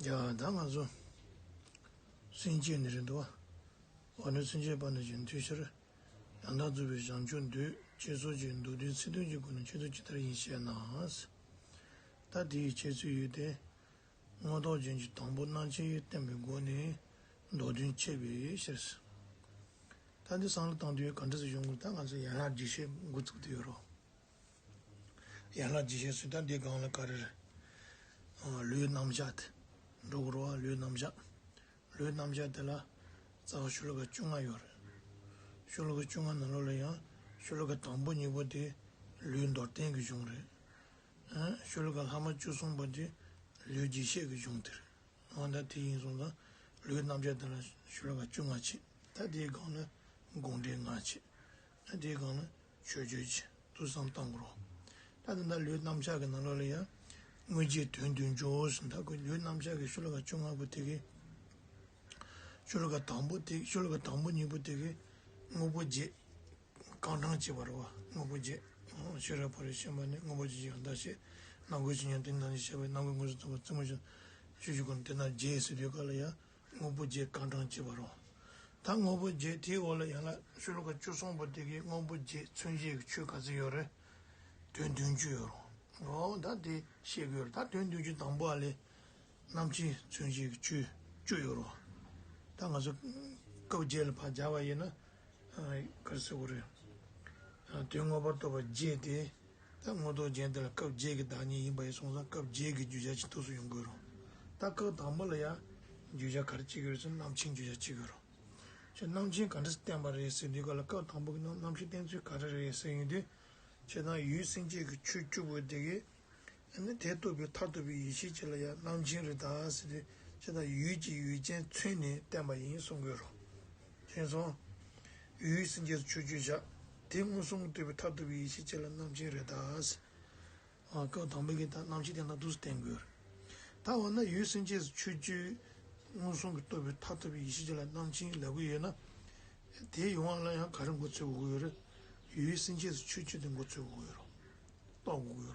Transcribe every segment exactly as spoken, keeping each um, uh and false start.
ཡ་ད་ང་ཚོ་སེམས་བསྐྱེད་ནི་རེད་འདུག་བ། འོ་ན་སེམས་བསྐྱེད་པ་ནི་གཞན་དུས་ཕྱིར། ཡང་དག་རྫོགས་པའི་བྱང་ཆུབ་འདོད། ཅེས་སོགས་ཀྱི་མདོ་སྡེའི་ཚིག་དོན་གྱི་སྒོ་ནས་ཆེད་དུ་ཇི་ལྟར་ཡིན་ཞེ་ན། ད་དེའི་ཁྱད་ཚུལ་ཡོད་དེ། མངོན་རྟོགས་རྒྱན་གྱི་དང་པོ་རྣམ་མཁྱེན་ཡུལ་བསྟན་པའི་སྒོ་ནས་མདོ་དོན་འཆད་པའི་ཕྱིར། ད་འདི་བསམ་བློ་བཏང་དུས་ག་འདྲ་ཞིག་ཡོང་དགོས། ད་ང་ཚོ་ཡན་ལག་བརྒྱད་བཤད་འགོ་བཙུགས་དུས་ཡོད་རོགས། ཡན་ལག་བརྒྱད་བཤད་ཟེར་ད་འདི་སྒང་ལ་ག་རེ་རེད། ལུས་རྣམ་གཞག་དེ་འགྲོ་དགོས་རེད་བ། ལུས་རྣམ་གཞག་ལུས་རྣམ་གཞག་དེ་ལ་རྩ་བ་ཤོ་ལོ་ཀ་བཅོ་ལྔ་ཡོད་རེད། ཤོ་ལོ་ཀ་བཅོ་ལྔ་ནང་ལོགས་ལ་ཡང་ཤོ་ལོ་ཀ་དང་པོ་གཉིས་པོ་དེ་ལུས་མདོར་བསྟན་གྱི་གཞུང་རེད། ཨ་ཤོ་ལོ་ཀ་ལྷག་མ་བཅུ་གསུམ་པོ་དེ་ལུས་རྒྱས་བཤད་ཀྱི་གཞུང་དེ་རེད། འོ་ད་དེ་ཡིན་སོང་ཙང་ལུས་རྣམ་གཞག་དེ་ལ་ཤོ་ལོ་ཀ་བཅོ་ལྔ་བྱས། ད་དེའི་སྒང་ལ་དགོངས་འགྲེལ་ལྔ་བྱས། ད་དེའི་སྒང་ལ་མཆོད་བརྗོད་བྱས། ཐུགས་བསམ་བཏང་དགོས་རོགས། ད་དེ་འདྲ་ལུས་རྣམ་གཞག་གི་ནང་ལོགས་ལ་ཡང་། དངོས་རྗེས་དོན་བདུན་ཅུ་ཟེར། ད་ཁོ་ལུས་རྣམ་གཞག་གི་ཤོ་ལོ་ཀ་བཅོ་ལྔ་པོ་དེ་གི། ཤོ་ལོ་ཀ་དང་པོ་དེ་ཤོ་ལོ་ཀ་དང་པོ་གཉིས་པོ་དེ་གི། དངོས་པོ་བརྒྱད། རྐང་གྲངས་བྱས་པ་རེད་བ། དངོས་པོ་བརྒྱད། ཤེས་རབ་ཕ་རོལ་ཕྱིན་པ་ནི་དངོས་པོ་བརྒྱད་ཀྱི་ཡང་དག་བཤད། རྣམ་ཀུན་ཇི་སྙེད་དེ་ནི་ཐམས་ཅད་བཤད་པ་ཡི། རྣམ་ཀུན་དངོས་སུ་རྟོགས་པ་རྩེ་མོ་ཆེ། ཞེས་བཞི་ཀུན་དེ་རྣམས་བརྒྱད་ཟེར་དུས་སྐབས་ལ་ཡང་། དངོས་པོ་བརྒྱད་རྐང་གྲངས་བྱས་པ་རེད། ད་དངོས་པོ་བརྒྱད་དེའི་འོག་ལ་ཡང་ལ་ཤོ་ལོ་ཀ་བཅུ་གསུམ་པོ་དེ་གའི་དངོས་པོ་བརྒྱད་མཚོན་བྱེད་ཀྱི་ཆོས་ག་ཚོད་ཡོད་རེད། དོན་བདུན་ཅུ་ཡོད་རེད། འོ་ད་དེ་བཤད་དགོས་རེད། ད་དོན་བདུན་ཅུ་དང་པོ་ཨ་ལས། རྣམ་མཁྱེན་མཚོན་བྱེད་ཀྱི་ཆོས་བཅུ་ཡོད་རེད། ད་ང་ཚོ་སྐབས་བརྒྱད་ལ་ཕར་སྦྱར་བ་ཡིན་ན། ག་རེ་ཟེར་དགོས་རེད། དོན་མངོན་པར་རྟོགས་པ་བརྒྱད་དེ། ད་མངོན་རྟོགས་རྒྱན་དེ་ལ་སྐབས་བརྒྱད་ཀྱི་བདག་ཉིད་ཡིན་པ་ཡིན་སོང་ཙང་སྐབས་བརྒྱད་ཀྱི་བརྗོད་བྱ་ཅིག་ཐུགས་སུ་ཡོང་དགོས་རེད། ད་སྐབས་དང་པོ་ལ་ཡང་བརྗོད་བྱ་ག་རེ་བྱེད་ཀྱི་རེད་ཟེར་ན་རྣམ་མཁྱེན་བརྗོད་བྱ་བྱེད་ཀྱི་རེད། ཁྱོད་རྣམ་མཁྱེན་ག་འདྲ་བསྟན་པ་རེད་ཟེར་དུས་སྐབས་ལ་སྐབས་དང་པོ་གི་ནང་རྣམ་མཁྱེན་བསྟན་ཚུལ་ག་རེ་རེད་ཟེར་ཡོང་དུས། ཁྱེད་རང་ཡུལ་སེམས་བསྐྱེད་ཀྱི་ཆོས་བཅུ་པོ་དེ་གས། ཨ་ནི་དེ་རྟོགས་པའི་མཐར་ཐུག་པའི་ཡེ་ཤེས་ཅིག་ལ་ཡང་རྣམ་མཁྱེན་རེད་ད་ཟེར་ཏེ། ཁྱེད་རང་ཡུལ་གྱི་ཡུལ་ཅན་མཚོན་ནས་བསྟན་པ་ཡིན་གསུང་དགོས་རོ། མཁྱེན་སོང་། ཡུལ་སེམས་བསྐྱེད་སུ་ཆོས་བཅུ་བཞག་དེ་མངོན་སུམ་དུ་རྟོགས་པའི་མཐར་ཐུག་པའི་ཡེ་ཤེས་ཅིག་ལ་རྣམ་མཁྱེན་རེད་ད་ཟེར། ཨ་སྐབས་དང་པོ་གི་ད་རྣམ་མཁྱེན་བསྟན་སྟངས་འདུག་སེ་བསྟན་དགོས་རེད། ད་འོ་ན་ཡུལ་སེམས་བསྐྱེད་སུ་ཆོས་བཅུ་མངོན་སུམ་གྱིས་རྟོགས་པའི་མཐར་ཐུག་པའི་ཡེ་ཤེས་ཅིག་ལ་རྣམ་མཁྱེན་ལབ་ཀྱི་ཡོད་ན། དེ་ཡོང་བ་ལ་ཡང་ག་རེ་མགོ་ཚོད་དགོས་ཀྱི་ཡོད་རེད། ཡུལ་སེམས་བསྐྱེད་སུ་ཆོས་བཅུ་དེ་མགོ་ཚོད་དགོས་ཀྱི་ཡོད་རེད། རྟོགས་དགོས་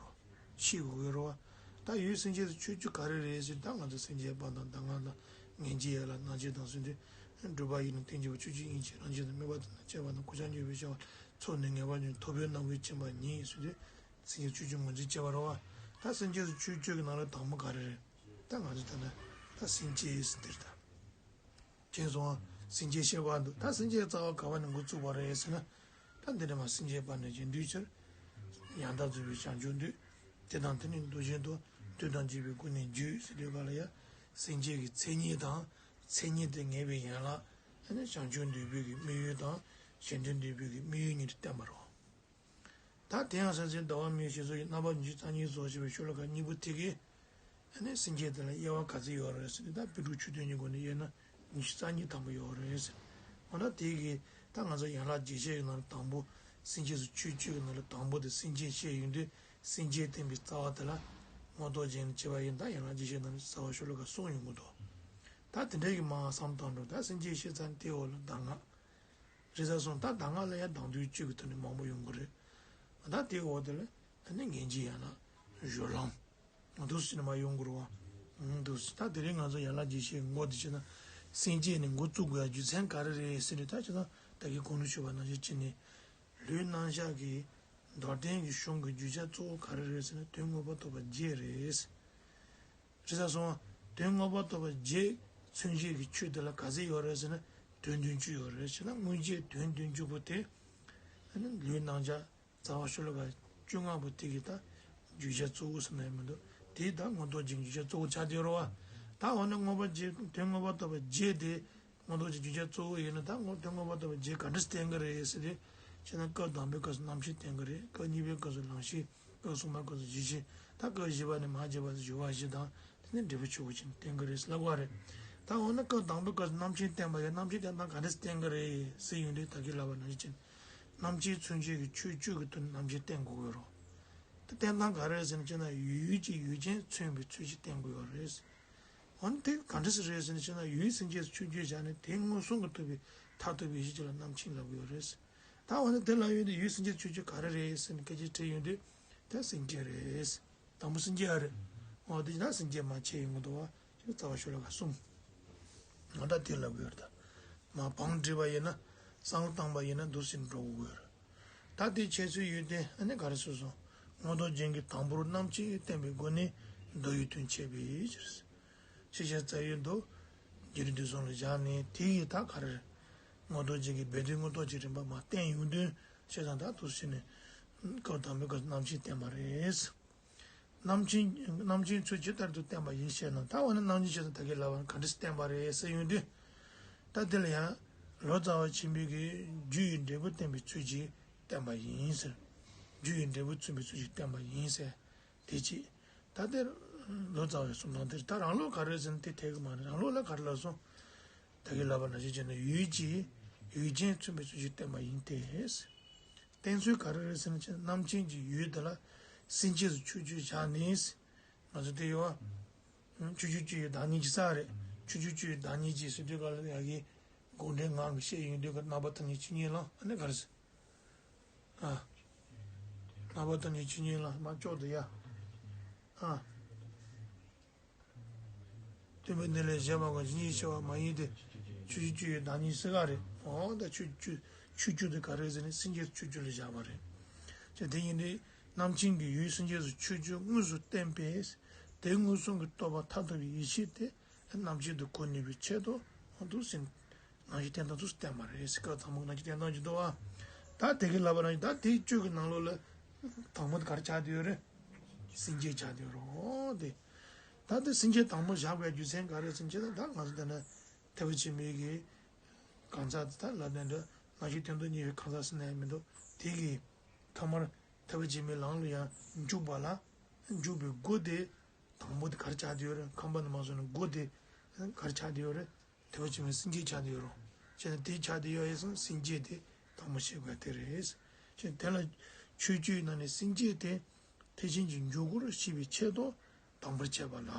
ཀྱི་ཡོད་རེད། ཤེས་དགོས་ཀྱི་ཡོད་རེད་བ། ད་ཡུལ་སེམས་བསྐྱེད་སུ་ཆོས་བཅུ་ག་རེ་རེད་ཟེར་ད་ང་ཚོ་སེམས་བསྐྱེད་པ་དང་གདམས་ངག་དང་ངེས་འབྱེད་ཡན་ལག་རྣམ་འབྱེད་དང་ཟེར་དུས། སྒྲུབ་པ་ཡིས་ནི་རྟེན་གྱི་བ་ཆོས་ཅན་ཡིན་ཕྱིར་རང་རྒྱལ་དང་དམིགས་པ་དང་ནི་དཔྱད་པ་དང་གོ་ཆ་འགྱོད་པའི་བྱ་བ་ཚོགས་ནི་ངེས་པར་འབྱུང་ཐོབ་པའི་རྣམ་ཀུན་མཁྱེན་པ་ཉིད་ཟེར་དུས། སེམས་བསྐྱེད་ཆོས་བཅུ་ངོས་འཛིན་བྱེད་པ་རེད་བ། ད་སེམས་བསྐྱེད་སུ་ཆོས་བཅུ་གི་ནང་ལ་དང་པོ་ག་རེ་རེད། ད་ང་ཚོ་ད་ནི་ད་སེམས་བསྐྱེད་ཟེར་དེ་རེད་ད། མཁྱེན་སོང་ཨ། སེམས་བསྐྱེད་བཤད་པ་འདུག་ད་སེམས་བསྐྱེད་རྩ་བ་ག་བ་ནས་འགོ་བཙུགས་པ་རེད་ཟེར་ན། ད་འདི་ནས་མ་སེམས་བསྐྱེད་པ་ནས་ཀྱང་འདུས་ཕྱིར། ཡང་དག་རྫོགས་པའི་བྱང་ཆུབ་འདོད། དེ་དང་དེ་ནི་མདོ་བཞིན་དུ། དུས་དང་བཅས་པའི་སྒོ་ནས་བརྗོད་ཟེར་དུས་ག་ལ་ཡ། སེམས་བསྐྱེད་ཀྱི་མཚན་ཉིད་དང་། མཚན་ཉིད་དེ་ངེས་པའི་ཡན་ལག་ཨ་ནི་བྱང་ཆུབ་འདོད་པའི་གི་དམིགས་ཡུལ་དང་། གཞན་དོན་འདོད་པའི་གི་དམིགས་ཡུལ་གཉིས་དེ་བསྟན་པ་རེད། ད་དེ་ཡང་སེམས་ཅན་ཟླ་བ་མིའི་ཞེས་སོགས་ཀྱི་རྣམ་པ་ཉི་ཤུ་རྩ་གཉིས་སོགས་ཞེས་པའི་ཤོ་ལོ་ཀ་གཉིས་པོ་དེ་གས། ཨ་ནི་སེམས་བསྐྱེད་དེ་ལ་དབྱེ་བ་ག་ཚོད་ཡོད་རེད་ཟེར་ན་ད་པཎ་གྲུབ་ཆོས་དོན་གྱི་སྒོ་ནས་དབྱེ་ན་ཉི་ཤུ་རྩ་གཉིས་ཐམ་པ་ཡོད་རེད་ཟེར། འོ་ན་དེ་གི་ད་ང་ཚོ་ཡན་ལག་བརྒྱད་བཤད་ཀྱི་ནང་ལ་དང་པོ། སེམས་བསྐྱེད་སུ་ཆོས་བཅུ་གི་ནང་ལ་དང་པོ་དེ་སེམས་བསྐྱེད་བཤད་ཡོང་དུས་སེམས་བསྐྱེད་བསྟན་པའི་རྩ་བ་དེ་ལ་མངོན་རྟོགས་རྒྱན་ནས་བྱས་པ་ཡིན་ད་ཡན་ལག་བརྒྱད་བཤད་ནང་ལ་རྩ་བ་ཤོ་ལོ་ཀ་གསུམ་ཡོང་གི་འདུག་ད་དེ་འདྲའི་གི་མ་བསམ་བཏང་འགྲོ་ད་སེམས་བསྐྱེད་བཤད་ཚར་ནས་དེའི་འོག་ལ་གདམས་ངག་རེད་ས་སོང་ད་གདམས་ངག་ལ་ཡང་གདམས་དོན་བཅུ་གི་ཐོག་ནས་མང་པོ་ཡོང་གི་རེད། ད་དེའི་འོག་དེ་ལ་ཨ་ནི་ངེས་འབྱེད་ཡང་ན་སྦྱོར་ལམ། འདུག་སེ་ནས་མ་ཡོང་དགོས་རེད་བ། འདུག་སེ་ད་དེ་རིང་ང་ཚོ་ཡན་ལག་བརྒྱད་བཤད་མགོ་དེ་བྱས་ན་སེམས་བསྐྱེད་ནས་འགོ་བཙུགས་དགོས་ཡ་རྒྱུ་མཚན་ག་རེ་རེད་ཟེར་ནས་ད་བྱས་ན་ད་གིན་གོང་དུ་ཞུས་པ་ནང་བཞིན་བྱས་ནས་ལུས་རྣམ་གཞག་གི་མདོར་བསྟན་གྱི་གཞུང་གི་བརྗོད་བྱ་གཙོ་བོ་ག་རེ་རེད་ཟེར་ན་དོན་མངོན་པར་རྟོགས་པ་བརྒྱད་རེད། རེད་ས་སོང་། དོན་མངོན་པར་རྟོགས་པ་བརྒྱད་མཚོན་བྱེད་ཀྱི་ཆོས་དེ་ལ་ག་ཚོད་ཡོད་རེད་ཟེར་ན་དོན་བདུན་ཅུ་ཡོད་རེད་ཟེར་ན་སྔོན་ཆད་དོན་བདུན་ཅུ་པོ་དེ། ཨ་ནི་ལུས་རྣམ་གཞག་རྩ་བ་ཤོ་ལོ་ཀ་བཅོ་ལྔ་པོ་དེ་གི་ད་བརྗོད་བྱ་གཙོ་བོ་ཟེར་ན་ཡང་མི་འདུག་དེ་ད་མངོན་རྟོགས་རྒྱན་གྱི་བརྗོད་བྱ་གཙོ་བོ་ཆགས་བསྡད་ཡོད་རེད་བ། ད་འོ་ན་མངོན་པར་བརྗོད་དོན་མངོན་པར་རྟོགས་པ་བརྒྱད་དེ། མངོན་རྟོགས་ཀྱི་བརྗོད་བྱ་གཙོ་བོ་ཡིན་ན་ད་དོན་མངོན་པར་རྟོགས་པ་བརྒྱད་ག་འདྲ་བསྟན་གི་རེད་ཟེར་ཏེ། བྱས་ན་སྐབས་དང་པོའི་སྐབས་སུ་རྣམ་མཁྱེན་བསྟན་གི་རེད། སྐབས་གཉིས་པའི་སྐབས་སུ་ལམ་ཤེས། སྐབས་གསུམ་པའི་སྐབས་སུ་གཞི་ཤེས། ད་སྐབས་བཞི་པ་ནས་མར་བརྒྱད་པ་སུ་སྦྱོར་བ་བཞི་དང་དེ་ནས་འབྲས་བུ་ཆོས་སྐུ་བྱས་ནས་བསྟན་གི་རེད་ལབ་པ་རེད། ད་འོ་ན་སྐབས་དང་པོའི་སྐབས་སུ་རྣམ་མཁྱེན་བསྟན་པ་ཡང་རྣམ་མཁྱེན་བསྟན་སྟངས་ག་འདྲ་བསྟན་གི་རེད་ཟེར་ཡོང་དུས་ད་གིན་ལབ་པ་ནང་བཞིན་བྱས་ནས། རྣམ་མཁྱེན་མཚོན་བྱེད་ཀྱི་ཆོས་བཅུ་གི་དོན་རྣམ་མཁྱེན་བསྟན་དགོས་ཀྱི་རེད། དེ་བསྟན་སྟངས་ག་རེ་རེད་ཟེར་ན་བྱས་ན་ཡུལ་གྱི་ཡུལ་ཅན་མཚོན་པའི་ཚུལ་གྱིས་བསྟན་དགོས་ཀྱི་རེད། འོ་ན་དེ་ག་འདྲ་ཞིག་རེད་ཟེར་ན་བྱས་ན་ཡུལ་སེམས་བསྐྱེད་སུ་ཆོས་བཅུ་བཞག་ནས་དེ་མངོན་སུམ་གྱིས་རྟོགས་པའི་མཐར་ཐུག་པའི་ཡེ་ཤེས་ཅིག་ལ་རྣམ་མཁྱེན་ལབ་ཀྱི་ཡོད་རེད། ད་འོ་ན་དེ་ལབ་ཡོང་དུས་ཡུལ་སེམས་བསྐྱེད་སུ་ཆོས་བཅུ་ག་རེ་རེད་ཟེར་ནས་སྐད་ཆ་དྲིས་ཡོང་དུས་ད་སེམས་བསྐྱེད་རེད། དང་པོ་སེམས་བསྐྱེད་ཨ་རེད། འོ་དེ་ན་སེམས་བསྐྱེད་མ་བྱས་ཡོང་གི་འདུག་བ། རྩ་བ་ཤོ་ལོ་ཀ་གསུམ། ང་ད་དེ་ལབ་ཡོད་རེད། ད་མ་བང་བསྒྲིགས་པ་ཡིན་ན་བསམ་བློ་བཏང་པ་ཡིན་ན་འདུག་སེ་འགྲོ་དགོས་ཡོད་རེད། ད་དེ་འཆད་ཚུལ་ཡོད་དེ། ཨ་ནི་ག་རེ་ཟེར་སོང་། མངོན་རྟོགས་རྒྱན་གྱི་དང་པོར་རྣམ་མཁྱེན་བསྟན་པའི་སྒོ་ནས་མདོ་ཡི་དོན་འཆད་པའི་ཕྱིར། ཕྱི་བཤད་རྩ་བའི་མདོ། རྒྱུད་རིག་འདུས་གསུམ་ལ་བཞག་ནས། དེ་ཡི་ད་ག་རེ་རེད། མངོན་རྟོགས་རྒྱན་གྱི་སྦས་དོན་མངོན་རྟོགས་ཀྱི་རིམ་པ་མར་བསྟན་ཡོང་དུས། བྱས་ཙང་ད་འདུག་སེ་ནས་སྐབས་དང་པོའི་སྐབས་རྣམ་མཁྱེན་བསྟན་པ་རེད། རྣམ་མཁྱེན། རྣམ་མཁྱེན་ཚུལ་ཇི་ལྟར་དུ་བསྟན་པ་ཡིན་ཞེ་ན། ད་འོ་ན་རྣམ་མཁྱེན་ཞེ་ན་ད་གིན་ལབ་པ་ག་འདྲ་བསྟན་པ་རེད་ཟེར་ཡོང་དུས། ད་དེ་ལ་ཡང་ལོ་ཙཱ་བ་ཆེན་པོའི་གི་རྒྱུ་ཡི་འབྲས་བུ་བསྟན་པའི་ཚུལ་གྱིས་བསྟན་པ་ཡིན་ཟེར། རྒྱུ་ཡི་འབྲས་བུ་མཚོན་པའི་ཚུལ་གྱིས་བསྟན་པ་ཡིན་ཟེར། དེ་གཅིག། ད་དེ་ལོ་ཙཱ་བའི་གསུང་སྟངས་དེ་རེད། ད་རང་ལུགས་ག་རེ་ཟེར་ན་དེ་འཐད་གི་མ་རེད། རང་ལུགས་ལ་ག་རེ་ལབ་སོང་། ད་གིན་ལབ་པ་ནང་བཞིན་བྱས་ན་ཡུལ་གྱི། ཡུལ་ཅན་མཚོན་པའི་ཚུལ་གྱིས་བསྟན་པ་ཡིན་ཏེ། བསྟན་ཚུལ་ག་རེ་རེད་ཟེར་ན། རྣམ་མཁྱེན་གྱི་ཡུལ་དེ་ལ་སེམས་བསྐྱེད་སུ་ཆོས་སྤྱོད་བཞག་ནས། ང་ཚོ་དེ་ཡོད་པ། ཆོས་སྤྱོད་སྤྱོད་ཡུལ་བདག་ཉིད་ཀྱི་ས་རེད། ཆོས་སྤྱོད་སྤྱོད་ཡུལ་བདག་ཉིད་ཀྱི་ཟེར་དུས་སྐབས་ལ་ཡ་གི་དགོངས་འགྲེལ་ངག་གི་བཤད་ཡོང་དུས་སྐབས། རྣམ་པར་ཐར་ནས་ཆོས་ཉིད་ལ། ཨ་ནི་ག་རེ་ཟེར། ཨ། རྣམ་པར་ཐར་ནས་ཆོས་ཉིད་ལ། མ་ལྕོག་ཏུ་ཡ། ཨ། སྟོན་པའི་གནས་ལས་གཞན་མ་གང་ཇི་སྙེད་ཤེས་པ་མ་ཡིན་ཏེ། ཆོས་སྤྱོད་སྤྱོད་ཡུལ་བདག་ཉིད་ཀྱི་ས་རེད། འོ་ད་ཆོས་སྤྱོད། ཆོས་སྤྱོད་དེ་ག་རེ་ཟེར་ན་སེམས་བསྐྱེད་ཆོས་སྤྱོད་ལ་བཞག་པ་རེད། ཅེས་དེ་ཡིན་དུས་རྣམ་མཁྱེན་གྱི་ཡུལ་སེམས་བསྐྱེད་སུ་ཆོས་སྤྱོད་དངོས་སུ་བསྟན་པས། དེ་མངོན་སུམ་གྱིས་རྟོགས་པ་ཐག་ཐག་གི་ཡིད་ཆེས་དེ་རྣམ་མཁྱེན་དུ་གོ་ནུས་པའི་ཆེད་དུ། འོ་འདུག་སེ་ནང་བཞིན་བསྟན་སྟངས་ཚུལ་བསྟན་པ་རེད་ཟེར། སྐབས་དང་པོ་ནང་བཞིན་བསྟན་སྟངས་ཀྱི་འདུག་པ། ད་དེ་གིན་ལབ་པ་ནང་བཞིན་ད་དེའི་བཅུ་གི་ནང་ལོགས་ལ་དང་པོ་དེ་ག་རེ་ཆགས་བསྡད་ཡོད་རེད། སེམས་བསྐྱེད་ཆགས་བསྡད་ཡོད་རེད། འོ་དེ། ད་དེ་སེམས་བསྐྱེད་དང་པོ་བཞག་པའི་རྒྱུ་མཚན་ག་རེ་ཟེར་ན། ད་ང་ཚོ་ད་ནི་ཐེག་པ་ཆེན་པོའི་གི་གང་ཟག་དེ། ད་ལབ་ནའི་འདྲ། རང་བཞིན་དོན་དུ་གཉེར་བའི་གང་ཟག་ཟེར་ན་ཡང་མི་འདུག་དེ་གིས་ཐོག་མར་ཐེག་པ་ཆེན་པོའི་ལམ་ལ་ཡང་འཇུག་པ་ལ་འཇུག་པའི་སྒོ་དེ། དང་པོ་དེ་ག་རེ་ཆགས་བསྡད་ཡོད་རེད། ཁམས་པ་ནི་མ་སོང་ན་སྒོ་དེ་ག་རེ་ཆགས་བསྡད་ཡོད་རེད། ཐེག་པ་ཆེན་པོའི་སེམས་བསྐྱེད་ཆགས་བསྡད་ཡོད་རེད། བྱས་ན་དེ་ཆགས་བསྡད་ཡོད་ཡིན་ཙང་སེམས་བསྐྱེད་དེ་དང་པོ་བཤད་དགོས་དེ་རེད། བྱས་ན་དེ་ལ་ཆོས་སྤྱོད་ནང་ནས་སེམས་བསྐྱེད་དེ་ཐེག་ཆེན་གྱི་འཇུག་སྒོར་བྱེད་པའི་ཆེད་དུ་དང་པོར་བྱས་པ་ལ།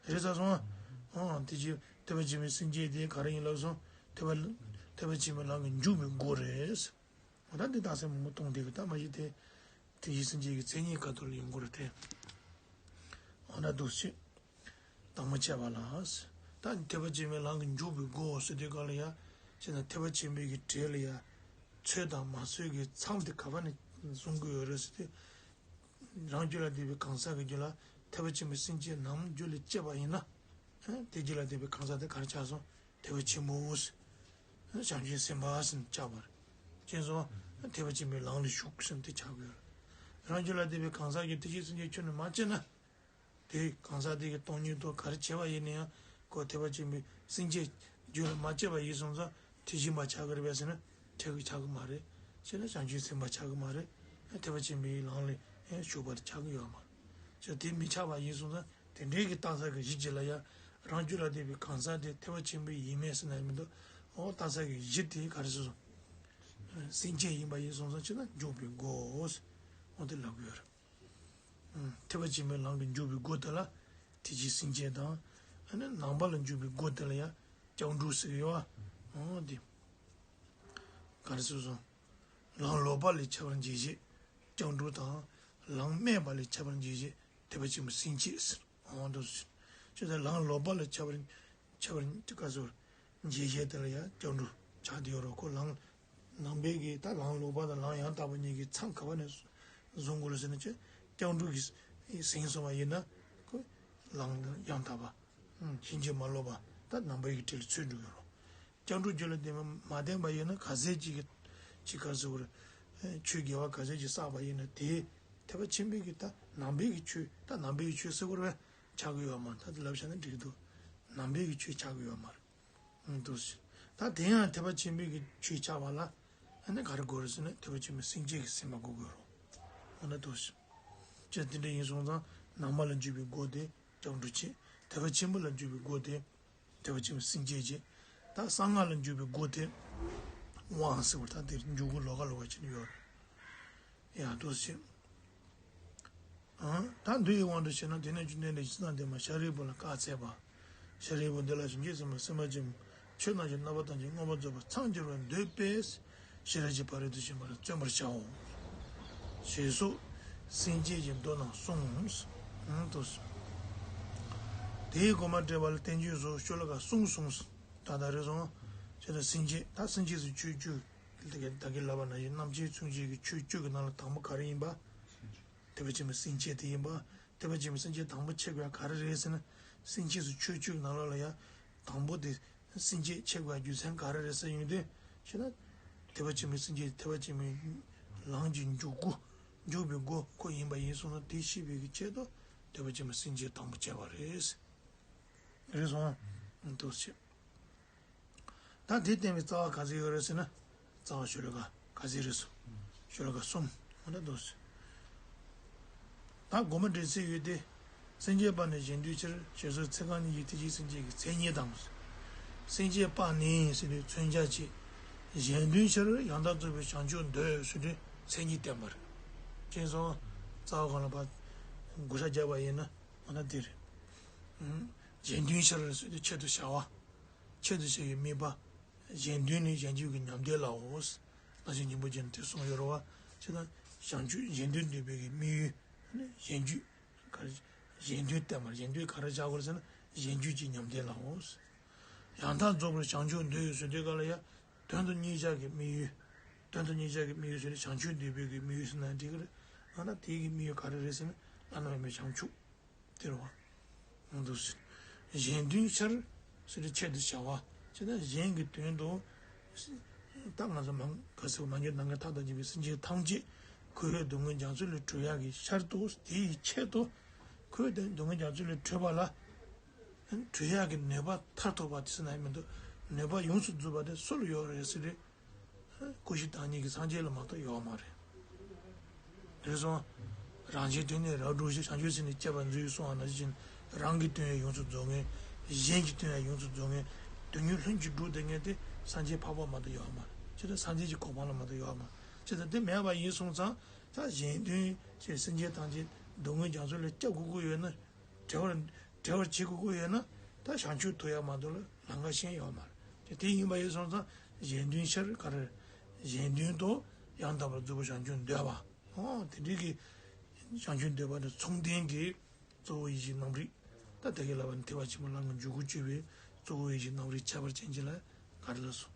རེད་ས་སོང་ཨ། ཨང་། དེ་ཅི་ཐེག་པ་ཆེན་པོའི་སེམས་བསྐྱེད་དེ་ག་རེ་ཡིན་ལབ་སོང་། ཐེག་པ། ཐེག་པ་ཆེན་པོའི་ལམ་གྱི་འཇུག་པའི་སྒོ་རེད། འོ་ད་འདི་རྟགས་གསལ་མང་པོ་གཏོང་བསྡད་གི། ད་མ་གཞི་དེ་ཐེག་ཆེན་སེམས་བསྐྱེད་ཀྱི་མཚན་ཉིད་ཁ་ཐོག་ལ་ཡོང་གི་རེད་དེ། འོ་ན་འདུག་སེ་དང་པོ་བྱས་པ་ལ། ད་ཐེག་པ་ཆེན་པོའི་ལམ་གྱི་འཇུག་པའི་སྒོ་ཟེར་དུས་སྐབས་ལ་ཡ། བྱས་ན་ཐེག་པ་ཆེན་པོའི་གི་གྲས་ལ་ཡ། ཚོད་དང་མ་ཚོད་ཀྱི་མཚམས་དེ་ག་པར་ནས་བཟུང་གི་ཡོད་རེད་ཟེར་དུས། རང་རྒྱུད་ལ་ལྡན་པའི་གང་ཟག་གི་རྒྱུད་ལ་ཐེག་པ་ཆེན་པོའི་སེམས་བསྐྱེད་ནམ་རྒྱུད་ལ་སྐྱེས་པ་ཡིན་ན། དེ་རྒྱུད་ལ་ལྡན་པའི་གང་ཟག་དེ་ག་རེ་ཆགས་སོང་། ཐེག་པ་ཆེན་པོ། བྱང་ཆུབ་སེམས་དཔའ་ཟེར་ནས་ཆགས་པ་རེད། ཅེས་སོ། ཐེག་པ་ཆེན་པོའི་ལམ་ལ་ཞུགས་ཟེར་ནས་དེ་ཆགས་དགོས། རང་རྒྱུད་ལ་ལྡན་པའི་གང་ཟག་གིས་ཐེག་ཆེན་སེམས་བསྐྱེད་ཁྱོན་ནས་མ་སྐྱེས་ན། དེ་གང་ཟག་དེ་གི་སྟོང་ཉིད་རྟོགས་ག་རེ་བྱས་པ་ཡིན་ན་ཡང་། ཁོ་ཐེག་པ་ཆེན་པོའི་སེམས་བསྐྱེད་རྒྱུད་ལ་མ་སྐྱེས་པ་ཡིན་སོང་ཙང་། ཐེག་ཆེན་པ་ཆགས་ཀྱི་རེད་པས་ཟེར་ན། ཆགས་ཀྱི་ཆགས་ཀྱི་མ་རེད། བྱས་ན་བྱང་ཆུབ་སེམས་དཔའ་ཆགས་ཀྱི་མ་རེད། ཐེག་པ་ཆེན་པོའི་ལམ་ལ་ཞུགས་པ་དེ་ཆགས་ཀྱི་ཡོད་མ་རེད། བྱས་དེ་མི་ཆགས་པ་ཡིན་སོང་ཙང་། དེ་འདྲའི་གི་རྟགས་གསལ་གྱི་གཞི་གཅིག་ལ་ཡ། རང་རྒྱུད་ལ་ལྡན་པའི་གང་ཟག་དེ་ཐེག་པ་ཆེན་པོའི་ཡིན་མིན་ཟེར་ན་ཡང་མི་འདུག་འོ་རྟགས་གསལ་གྱི་གཞི་དེ་ག་རེ་ཟེར་སོང་། སེམས་བསྐྱེད་ཡིན་པ་ཡིན་སོང་ཙང་། བྱས་ན་འཇུག་པའི་སྒོ། འོ་དེ་ལབ་ཀྱི་ཡོད་རེད། ཐེག་པ་ཆེན་པོའི་ལམ་གྱི་འཇུག་པའི་སྒོ་དེ་ལ་ཐེག་ཆེན་སེམས་བསྐྱེད་དང་། ཨ་ནི་ནང་པ་ལ་འཇུག་པའི་སྒོ་དེ་ལ་ཡང་སྐྱབས་འགྲོ་ཟེར་གྱི་ཡོད་པ། འོ་དེ་ག་རེ་ཟེར་སོང་། ལམ་ལོག་པ་ལས་ཁྱད་པར་འབྱེད་བྱེད། སྐྱབས་འགྲོ་དང་། ལམ་སྨད་པ་ལས་ཁྱད་པར་འབྱེད་བྱེད་ཐེག་པ་ཆེན་པོའི་སེམས་བསྐྱེད་ཟེར། འོ་འདུག་སེ། ཅེས་དང་། ལམ་ལོག་པ་ལས་ཁྱད་པར། ཁྱད་པར་ག་ཟེར། འབྱེད་བྱེད་དེ་ལ་ཡང་སྐྱབས་འགྲོ་ཆགས་བསྡད་ཡོད་རེད། ཁོ་ལམ། ནང་པའི་གི་ད་ལམ་ལོག་པ་དང་ལམ་ཡང་དག་པ་གཉིས་ཀྱི་མཚམས་ག་པ་ནས་བཟུང་དགོས་རེད་ཟེར་ན། ཅེས་སྐྱབས་འགྲོ་གིས་ཟིན་སོང་བ་ཡིན་ན། ཁོ་ལམ་ཡང་དག་པ། ཕྱིན་ཅི་མ་ལོག་པ། ད་ནང་པའི་གི་གྲས་ལ་ཚུད་འགྲོ་གི་རེད། སྐྱབས་འགྲོ་རྒྱུད་ལ་ལྡན་པ་མ་ལྡན་པ་ཡིན་ན། ག་ཚད་ཅིག་གི་ཅིག་ག་ཟེར་དགོས་རེད། ཆོས་དགེ་བ་ག་ཚད་ཅིག་བསགས་པ་ཡིན་ན། དེ་ཐེག་པ་ཆེན་པོའི་གི་ད་ནང་པའི་གི་ཆོས། ད་ནང་པའི་གི་ཆོས་ཟེར་དགོས་རེད་པས། ཆགས་ཀྱི་ཡོད་མ་རེད། ད་དེ་ལབ་བཞག་ན་འགྲིག་གི་འདུག་ནང་པའི་གི་ཆོས་ཆགས་ཀྱི་ཡོད་མ་རེད། འདུག་སེ། ད་དེ་ཡང་ཐེག་པ་ཆེན་པོའི་གི་ཆོས་ཆགས་པ་ལ། ཨ་ནི་ག་རེ་དགོས་རེད་ཟེར་ན། ཐེག་པ་ཆེན་པོའི་སེམས་བསྐྱེད་ཀྱིས་ཟིན་པ་དགོས་དགོས་རེད། འོ་ན་འདུག་སེ། ཅེས་དེ་འདྲ་ཡིན་སོང་ཙང་། ནང་པ་ལ་འཇུག་པའི་སྒོ་དེ་སྐྱབས་འགྲོ་བྱེད། ཐེག་པ་ཆེན་པོ་ལ་འཇུག་པའི་སྒོ་དེ་ཐེག་པ་ཆེན་པོའི་སེམས་བསྐྱེད་བྱེད། ད་གསང་སྔགས་ལ་འཇུག་པའི་སྒོ་དེ་དབང་ཟེར་བ། ད་དེར་འཇུག་སྒོ་ལོགས་ཀ་ལོགས་ཀ་བྱས་ནས་ཡོད་རེད། ཡང་འདུག་སེ། ཨང་། ད་མདོ་ཡི་དབང་དུ་བྱས་ན། དེ་ནས་བཅོམ་ལྡན་འདས་ཀྱིས་སྤྱིར་བཏང་བདེན་པ་ཤཱ་རིའི་བུ་ལ་བཀའ་སྩལ་པ། ཤཱ་རིའི་བུ། འདི་ལ་བྱིན་གྱིས་བརླབས་པའི་སེམས་དཔའ་ཆེན་པོ། ཆོས་རྣམས་ཀྱི་རྣམ་པ་ཐམས་ཅད་མངོན་པར་རྫོགས་པར་འཚང་རྒྱ་བར་འདོད་པས། ཤེས་རབ་ཀྱི་ཕ་རོལ་ཏུ་ཕྱིན་པ་ལ་བརྩོན་པར་བྱའོ། ཞེས་སོགས་སེམས་བསྐྱེད་ཀྱི་མདོ་རྣམས་གསུངས། ཨང་། འདུག་སེ། དེའི་དགོངས་པ་འགྲེལ་པ་ལ་བསྟན་བཅོས་སུ་ཤོ་ལོ་ཀ་གསུམ་གསུངས། ད་ལྟ་རེ་ཟུང་ཅེ་ད་སེམས་བསྐྱེད་ད་སེམས་བསྐྱེད་སུ་ཆོས་བཅུ། ད་གིན་ད་གིན་ལབ་པ་ནང་བཞིན་རྣམ་བསྐྱེད་ཚུན་ཆད་ཀྱི་ཆོས་བཅུ་གི་ནང་ལ་དང་པོ་ག་རེ་ཡིན་པ། ཐེག་པ་ཆེན་པོའི་སེམས་བསྐྱེད་དེ་ཡིན་པ། ཐེག་པ་ཆེན་པོའི་སེམས་བསྐྱེད་དང་པོ་ཆེ་དགོས་ག་རེ་རེད་ཟེར་ན། སེམས་བསྐྱེད་སུ་ཆོས་བཅུ་གི་ནང་ལོགས་ལ་ཡང་དང་པོ་དེ་སེམས་བསྐྱེད་ཆེ་དགོས་རྒྱུ་མཚན་ག་རེ་རེད་ཟེར་ཡོང་དུས་ཤེ་ན། ཐེག་པ་ཆེན་པོའི་སེམས་བསྐྱེད་ཐེག་པ་ཆེན་པོའི་ལམ་གྱི་འཇུག་སྒོ། འཇུག་པའི་སྒོ་ཁོ་ཡིན་པ་ཡིན་སོང་ན་དེ་ཤེས་པའི་གི་ཆེད་དུ་ཐེག་པ་ཆེན་པོའི་སེམས་བསྐྱེད་དང་པོ་བྱས་པ་རེད། རེད་སོང་། འདུག་ཟེར། ད་དེ་བསྟན་པའི་རྩ་བ་ག་ཚོད་ཡོད་རེད་ཟེར་ན། རྩ་བ་ཤོ་ལོ་ཀ་ག་ཚོད་རེད་སོང་། ཤོ་ལོ་ཀ་གསུམ། འོ་ན་འདུག་ཟེར། ད་དགོངས་པ་འགྲེལ་ཚིག་ཡོད་དེ། སེམས་བསྐྱེད་པ་ནི་གཞན་དོན་ཕྱིར་ཞེས་སོགས་ཚིག་རྐང་གཉིས་ཀྱིས་ཐེག་ཆེན་སེམས་བསྐྱེད་ཀྱི་མཚན་ཉིད་དང་། སེམས་བསྐྱེད་པ་ནི་ཟེར་དུས་མཚོན་བྱ་བྱེད། གཞན་དོན་ཕྱིར་ཡང་དག་རྫོགས་པའི་བྱང་ཆུབ་འདོད་ཟེར་དུས་མཚན་ཉིད་བསྟན་པ་རེད། མཁྱེན་སོང་། རྩ་བ་གང་ལ་ཕར་བགོ་བཤའ་རྒྱག་པ་ཡིན་ན་འོ་ན་དེ་རེད། གཞན་དོན་ཕྱིར་ཟེར་དུས་ཆེད་དུ་བྱ་བ། ཆེད་དུ་བྱ་བའི་དམིགས་པ། གཞན་དོན་ནི་གཞན་རྒྱུད་ཀྱི་ཉམས་བདེ་ལའོ། བླ་ཆེན་སྙིང་པོ་རྗེ་ནས་དེ་གསུངས་ཡོད་རེད་བ། ཅེ་ན། བྱང་ཆུབ་གཞན་དོན་འདོད་པའི་གི་དམིགས་ཡུལ། གཞན་རྒྱུད། ག་རེ། གཞན་དོན་བསྟན་པར་གཞན་དོན་ག་རེ་བྱ་དགོས་ཟེར་ན་གཞན་རྒྱུད་ཀྱི་ཉམས་བདེ་ལའོ། ཡང་དག་རྫོགས་པར་བྱང་ཆུབ་འདོད་ཟེར་དུས་ག་ལ་ཡ། དོན་དུ་གཉེར་བྱ་གི་དམིགས་ཡུལ། དོན་དུ་གཉེར་བྱ་གི་དམིགས་ཡུལ་ཟེར་ན་བྱང་ཆུབ་འདོད་པའི་གི་དམིགས་ཡུལ་ཟེར་ན་འགྲིག་གི་རེད། ཡང་ན་དེའི་གི་དམིགས་ཡུལ་ག་རེ་རེད་ཟེར་ན་བླ་ན་མེད་པའི་བྱང་ཆུབ། དེ་རེད་བ། འདུག་ཟེར། གཞན་དོན་ཕྱིར་ཟེར་དུས་ཆེད་དུ་བྱ་བ། ཅེ་ན་གཞན་གྱི་དོན་དུ། ད་ང་ཚོ་མང་ག་ཚོད་མ་འཇོག་ནང་གི་ཐག་དང་བཅད་པའི་སེམས་ཅན་ཐམས་ཅད་ཁོ་བོའི་སྡུག་བསྔལ་རྒྱ་མཚོ་ལས་གྲོལ་ཡག་གི་ཕྱིར་དུ་དེའི་ཆེད་དུ། ཁོ་བོའི་སྡུག་བསྔལ་རྒྱ་མཚོ་ལས་གྲོལ་བ་ལ། གྲོལ་ཡག་གི་ནུས་པ་མཐར་ཐུག་པ་དེ་སུ་ན་མི་འདུག་ནུས་པ་ཡོངས་སུ་རྫོགས་པ་དེ་སུ་ལ་ཡོད་རེད་ཟེར་དུས། སྐུ་བཞི་བདག་ཉིད་ཀྱི་སངས་རྒྱས་ལ་མ་གཏོགས་ཡོད་མ་རེད། རེད་སོང་། རང་གཞན་དོན་ནི་རབ་བསྒྲུབས་ཤིང་། བྱང་ཆུབ་སེམས་ནི་བསྐྱེད་པར་མཛོད་གསུངས་པ་ནང་བཞིན་རང་གི་དོན་ཡང་ཡོངས་སུ་རྫོགས་མཁན། གཞན་གྱི་དོན་ཡང་ཡོངས་སུ་རྫོགས་མཁན། དོན་གཉིས་ལྷུན་གྱིས་གྲུབ་བསྡད་མཁན་དེ་སངས་རྒྱས་འཕགས་པ་མ་གཏོགས་ཡོད་མ་རེད། ཅེ་ན་སངས་རྒྱས་ཀྱི་གོ་འཕང་ལ་མ་གཏོགས་ཡོད་མ་རེད། ཅེ་ན་དེ་མེད་པ་ཡིན་སོང་ཙང་ད་གཞན་དོན་ཅེས་སེམས་ཅན་ཐམས་ཅད་སྡུག་བསྔལ་རྒྱ་མཚོ་ལས་བསྐྱབ་དགོས་ཀྱི་ཡོད་ན། བྲལ་བར་བྲལ་བར་བྱེད་དགོས་ཀྱི་ཡོད་ན་ད་བྱང་ཆུབ་ཐོབ་ཡག་མ་གཏོགས་ལ་ལམ་ཁ་གཞན་ཡོད་མ་རེད། དེ་ཡིན་པ་ཡིན་སོང་ཙང་གཞན་དོན་ཕྱིར་ག་རེ། གཞན་དོན་དུ་ཡང་དག་པར་རྫོགས་པའི་བྱང་ཆུབ་འདོད་པ། ཨོ་དེ་འདྲའི་གི་བྱང་ཆུབ་འདོད་པ་དང་མཚུངས་ལྡན་གྱི་གཙོ་བོ་ཡིད་བཞིན་རྣམ་རིག་ད་དེ་གའི་ལབ་པ་ནི་ཐེག་པ་ཆེན་པོ་ལམ་གྱི་འཇུག་སྒོ་སྤྱོད་པའི་གཙོ་བོ་ཡིད་བཞིན་རྣམ་རིག་ཁྱད་པར་ཅན་གྱི་ལ་ག་རེ་ལབ་སོང་།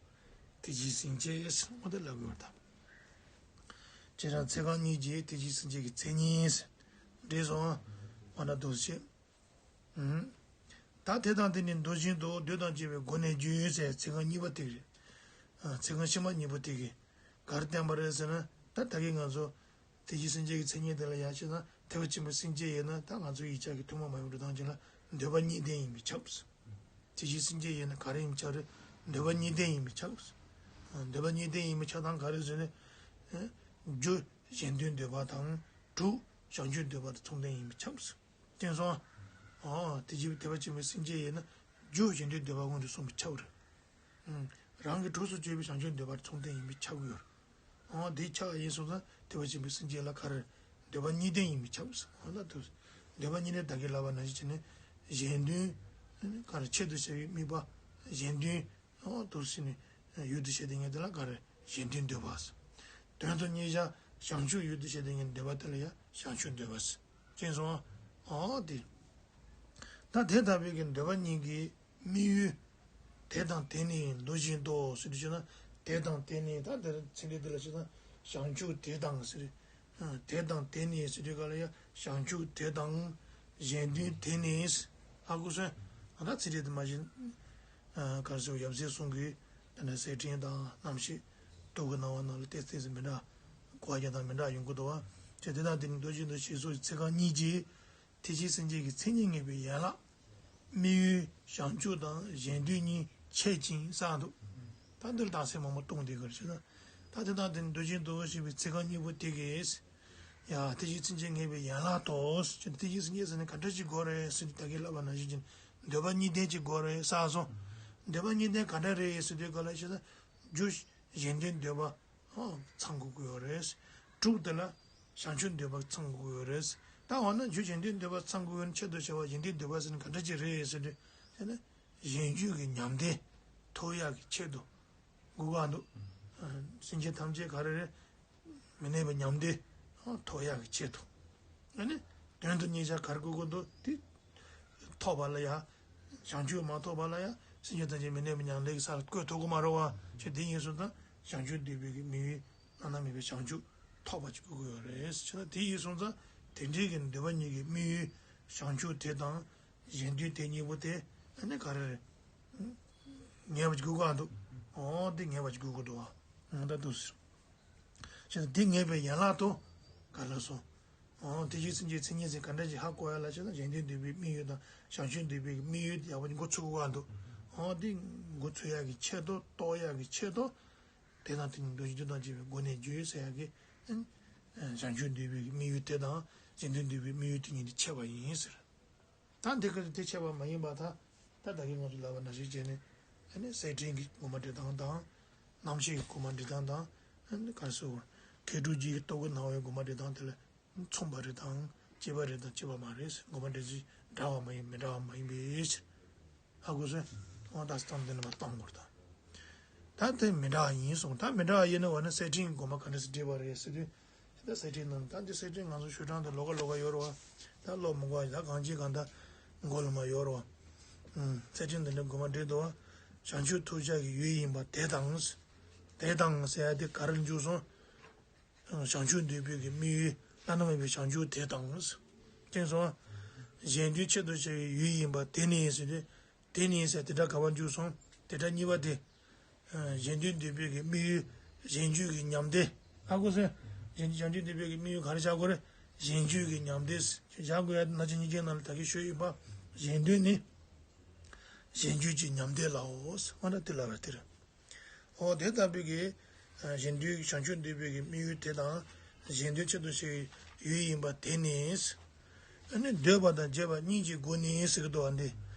ཐེག་ཆེན་སེམས་བསྐྱེད་ཟེར་ཨོ་དེ་ལབ་དགོས་པ་དང་། བྱས་ཙང་ཚིག་རྐང་གཉིས་ཀྱིས་ཐེག་ཆེན་སེམས་བསྐྱེད་ཀྱི་མཚན་ཉིད་ཟེར། འགྲེལ་སོང་། ཨ་ན་འདུག་སེ་བྱེད། ཨུམ། ད་དེ་དང་དེ་ནི་མདོ་བཞིན་དུ་འདོད་དང་བཅས་པའི་སྒོ་ནས་རྒྱུ་ཟེར་ཚིག་རྐང་གཉིས་པ་དེ་རེད། ཨ་ཚིག་རྐང་ཕྱི་མ་གཉིས་པོ་དེ་གིས་ག་རེ་བསྟན་པ་རེད་ཟེར་ན་ད་ད་གིན་ང་ཚོ་ཐེག་ཆེན་སེམས་བསྐྱེད་ཀྱི་མཚན་ཉིད་དེ་ལ་ཡང་བྱས་ན་ཐེག་པ་ཆེན་པོའི་སེམས་བསྐྱེད་ཡིན་ན་ད་ང་ཚོ་ཡིག་ཆ་གི་ཐུན་མོང་མ་ཡིན་པའི་འགྲོ་སྟངས་ཅན་ལ་འདོད་པ་གཉིས་ལྡན་ཡིན་པས་ཁྱབ། ཐེག་ཆེན་སེམས་བསྐྱེད་ཡིན་ན་ག་རེ་ཡིན་པས་ཁྱབ་རེད། འདོད་པ་གཉིས་ལྡན་ཡིན་པས་ཁྱབ། འདོད་པ་གཉིས་ལྡན་ཡིན་པའི་ཆགས་སྡང་ག་རེ་ཟེར་ན། རྒྱུ་གཞན་དོན་འདོད་པ་དང་། དྲུག་བྱང་ཆུབ་འདོད་པ་དང་མཚུངས་ལྡན་ཡིན་པས་ཁྱབ། བསྟན་སོང་། ཨོ་དེ་ཅིག་ཐེག་པ་ཆེན་པོའི་སེམས་བསྐྱེད་ཡིན་ན་རྒྱུ་གཞན་དོན་འདོད་པ་སྔོན་དུ་སོང་བས་ཁྱབ་རེད། རང་གི་གྲོགས་སུ་གྱུར་པའི་བྱང་ཆུབ་འདོད་པ་དང་མཚུངས་ལྡན་ཡིན་པས་ཁྱབ་ཀྱི་ཡོད་རེད། འོ་དེ་ཆགས་ཡིན་སོང་ཙང་ཐེག་པ་ཆེན་པོའི་སེམས་བསྐྱེད་ལ་ག་རེ། འདོད་པ་གཉིས་ལྡན་ཡིན་པས་ཁྱབ་ཟེར། འོ་ན་དུ། འདོད་པ་གཉིས་ལྡན་ད་གིན་ལབ་པ་ནང་བཞིན་བྱས་ནས། གཞན་དོན། ག་རེ་ཆེད་དུ་བྱ་བའི་དམིགས་པ། གཞན་དོན། འོ་དུ་ཟེར་ནས། ཡུལ་དུ་བྱས་ཏེ་ངས་དེ་ལ་ག་རེ། གཞན་དོན་འདོད་པ་ཟེར། དོན་དུ་གཉེར་བྱ་བྱང་ཆུབ་ཡུལ་དུ་བྱས་ཏེ་ངས་འདོད་པ་དེ་ལ་ཡང་བྱང་ཆུབ་འདོད་པ་ཟེར། མཁྱེན་སོང་། འོ་དེ། ད་དེ་ལྟ་བུའི་གི་འདོད་པ་གཉིས་ཀྱི། དམིགས་ཡུལ། དེ་དང་དེ་ནི་མདོ་བཞིན་དུ་ཟེར་དུས་ཆོག་ན། དེ་དང་དེ་ནི་ད་དེར་ཚིག་འགྲེལ་འདི་ལ་ཆོག་ན། བྱང་ཆུབ་དེ་དང་ཟེར། དེ་དང་དེ་ནི་ཟེར་དུས་ག་ལ་ཡ་བྱང་ཆུབ་དེ་དང་། གཞན་དོན་དེ་ནི། ཧ་གོ་སོང་། ཨ་ད་ཚིག་འགྲེལ་འདི་མ་གཞི། ག་རེ་ཟེར་ཡབ་སྲས་གསུམ་གྱི། དེ་ནས་ཟས་སྤྲིན་དང་རྣམ་ཤེས། དུག་གི་སྣང་བ་རྣམས་ལ་ཏོག་ཙམ་མི་འདྲ། གོ་བ་རྒྱག་སྟངས་མི་འདྲ་ཡོང་གི་འདུག་བ། དེ་དེ་དང་དེ་ནི་མདོ་བཞིན་དུ་ཞེས་སོགས་ཀྱི་ཚིག་རྐང་གཉིས་ཀྱིས། ཐེག་ཆེན་སེམས་བསྐྱེད་ཀྱི་མཚན་ཉིད་ངེས་པའི་ཡན་ལག་དམིགས་ཡུལ་བྱང་ཆུབ་དང་གཞན་དོན་གཉིས་འཆད་ཅིང་གསལ་འདུག་ད་འདིར་རྟགས་གསལ་མང་པོ་སྟོན་དེ་གར་བྱས་ན། ད་དེ་དང་དེ་མདོ་བཞིན་དུ་ཞེས་པའི་ཚིག་རྐང་གཉིས་པོ་དེ་གས། ཡ་ཐེག་ཆེན་སེམས་བསྐྱེད་ངེས་པའི་ཡན་ལག་ཏུ། ཐེག་ཆེན་སེམས་བསྐྱེད་ཟེར་ནས་ག་འདྲ་ཞིག་དགོས་རེད་ཟེར་ནས་ད་གིན་ལབ་པ་ནང་བཞིན་གྱི་འདོད་པ་གཉིས་ལྡན་ཅིག་དགོས་རེད་གསལ་སོང་། འདོད་པ་གཉིས་ལྡན་ག་འདྲ་རེད་ཟེར་དུས་ག་ལ་བྱས་ན། རྒྱུ་གཞན་དོན་འདོད་པ། ཚང་དགོས་ཀྱི་ཡོད་རེད། དྲུག་དེ་ལ་བྱང་ཆུབ་འདོད་པ་ཚང་དགོས་ཀྱི་ཡོད་རེད། ད་འོ་ན་རྒྱུ་གཞན་དོན་འདོད་པ་ཚང་དགོས་ཀྱི་ཡོད་ན་ཆེད་དུ་བྱ་བ་གཞན་དོན་འདོད་པ་ཟེར་ན་ག་འདྲ་ཅིག་རེད་ཟེར་དུས། དེ་ནི་གཞན་རྒྱུད་ཀྱི་ཉམས་བདེ་ཐོབ་ཡག་གི་ཆེད་དུ་དགོས་ཀྱི་འདུག་སེམས་ཅན་ཐམས་ཅད་ག་རེ་རེད། མི་གནས་པའི་ཉམས་བདེ་ཐོབ་ཡག་གི་ཆེད་དུ། ཨ་ནི་དོན་དུ་གཉེར་བྱ་ག་རེ་དགོས་ཀྱི་འདུག་དེ། ཐོབ་པ་ལ་ཡ། བྱང་ཆུབ་མ་ཐོབ་པ་ལ་ཡ་སེམས་ཅན་ཐམས་ཅད་མི་གནས་པའི་མྱང་འདས་ཀྱི་ས་ལ་བཀོད་ཐུབ་ཀྱི་མ་རེད་བ། ཅེས་དེ་ཡིན་སོང་ཙང་བྱང་ཆུབ་འདོད་པའི་གི་དམིགས་ཡུལ་བླ་ན་མེད་པའི་བྱང་ཆུབ་ཐོབ་པ་ཅིག་དགོས་ཀྱི་ཡོད་རེད། ཅེས་ན་དེ་ཡིན་སོང་ཙང་དེ་འདྲའི་གི་འདོད་པ་གཉིས་ཀྱི་དམིགས་ཡུལ་བྱང་ཆུབ་དེ་དང་གཞན་དོན་དེ་གཉིས་པོ་དེ་ཨ་ནི་ག་རེ་རེད། ངེས་པ་ཅིག་དགོས་ཀྱི་འདུག་ཨོ་དེ་ངེས་པ་ཅིག་དགོས་ཀྱི་འདུག་བ། ཨོ་ད་འདུག་ཟེར། ཅེས་ན་དེ་ངེས་པའི་ཡན་ལག་ཏུ་ག་ལ་སོང་། འོ་དེ་བཞིན་སེམས་ཅན་མཚན་ཉིད་ཟེར་ག་འདྲ་ཞིག་ཧ་གོ་ཡ་ལ་བྱས་ན་གཞན་དོན་འདོད་པའི་དམིགས་ཡུལ་དང་བྱང་ཆུབ་འདོད་པའི་དམིགས་ཡུལ་དེ་ཡག་པོ་འགོ་ཚུགས་དགོས་འདུག་འོ་དེ་འགོ་ཚུགས་ཡག་གི་ཆེད་དུ་རྟོགས་ཡག་གི་ཆེད་དུ་དེ་དང་དེ་ཉིད་འདོད་བཞིན་དུ་དང་བཅས་པའི་སྒོ་ནས་བརྗོད་ཟེར་ཡག་གི་བྱང་ཆུབ་འདོད་པའི་དམིགས་ཡུལ་དེ་དང་གཞན་དོན་འདོད་པའི་དམིགས་ཡུལ་དེ་གཉིས་དེ་ཕྱེ་བ་ཡིན་ཟེར། ད་འདི་ག་དེ་ཕྱེ་བ་མ་ཡིན་པ་ད་ད་ད་གིན་ང་ཚོ་ལབ་པ་ནང་བཞིན་བྱས་ནས་ཨ་ནི་གསེར་ཕྲེང་གི་དགོངས་པ་འགྲེལ་སྟངས་དང་། རྣམ་བཤད་ཀྱི་དགོངས་པ་འགྲེལ་སྟངས་དང་། ཨ་ནི་ག་རེ་ཟེར། མཁས་གྲུབ་རྗེ་ཡི་རྟོགས་པའི་སྣང་བའི་དགོངས་པ་འགྲེལ་སྟངས་དེ་ལ་མཚུངས་པ་རེད་དང་གཅིག་པ་རེད་དང་གཅིག་པ་མ་རེད། དགོངས་པ་འགྲེལ་ཚུལ་འདྲ་བ་མ་ཡིན་མི་འདྲ་བ་མ་ཡིན་པའི་ཕྱིར། ཧ་གོ་སོང་། འོ་ད་སྟངས་དེ་ནི་མ་བཏང་དགོས་དང་། ད་དེ་མི་འདྲ་བ་ཡིན་གསུངས། ད་མི་འདྲ་བ་ཡིན་ན་འོ་ན་གསེར་ཕྲེང་གི་དགོངས་པ་ག་འདྲ་སེ་འགྲེལ་པ་རེད་ཟེར་དུས། ད་གསེར་ཕྲེང་ནང་ད་འདི་གསེར་ཕྲེང་ང་ཚོ་ཞུ་གྲངས་དེ་ལོགས་ཀ་ལོགས་ཀ་ཡོད་རེད་བ། ད་ཀློག་མི་དགོས་པ་ད་གང་ཅི་གང་ད་མགོ་ལ་མ་ཡོད་རེད་བ། ཨུམ། གསེར་ཕྲེང་འདི་འདྲ་དགོངས་པ་འགྲེལ་འདུག་བ། བྱང་ཆུབ་ཐོབ་བྱ་གི་ཡུལ་ཡིན་པ་དེ་དང་། དེ་དང་ཟེར་ཡ་དེ་ག་རེ་འཇུག་སོང་། བྱང་ཆུབ་འདོད་པའི་གི་དམིགས་ཡུལ་བླ་ན་མེད་པའི་བྱང་ཆུབ་དེ་དང་། དེ་སོང་། གཞན་དོན་ཆེད་དུ་བྱ་བའི་ཡུལ་ཡིན་པ་དེ་ནི་ཟེར་དུས། དེ་ནི་ཟེར་དེ་སྒྲ་ག་པར་འཇུག་སོང་། དེ་སྒྲ་གཉིས་པ་དེ། གཞན་དོན་འདོད་པའི་གི་དམིགས་ཡུལ་གཞན་རྒྱུད་ཀྱི་ཉམས་བདེ། ཧ་གོ་སོང་། གཞན་བྱང་ཆུབ་འདོད་པའི་གི་དམིགས་ཡུལ་ག་རེ་བྱ་དགོས་རེད། གཞན་རྒྱུད་ཀྱི་ཉམས་བདེ། བྱ་དགོས་ཡ་ན་ཆ་སྙིང་རྗེ་ནང་ལ་ད་གིན་ཤོད་ཡིན་པ། གཞན་དོན་ནི། གཞན་རྒྱུད་ཀྱི་ཉམས་བདེ་ལའོ། ཨ་ན་དེ་ལ་བར་དེ་རེད། འོ་དེ་ལྟ་བུའི་གི། གཞན་དོན་བྱང་ཆུབ་འདོད་པའི་གི་དམིགས་ཡུལ་དེ་དང་། གཞན་དོན་ཆེད་དུ་བྱ་བའི་ཡུལ་ཡིན་པ་དེ་ནི། ཨ་ནི་འདོད་པ་དང་བྱེད་པ་གཉིས་ཀྱི་སྒོ་ནས་ཟེར་གི་འདུག་བ་འདི།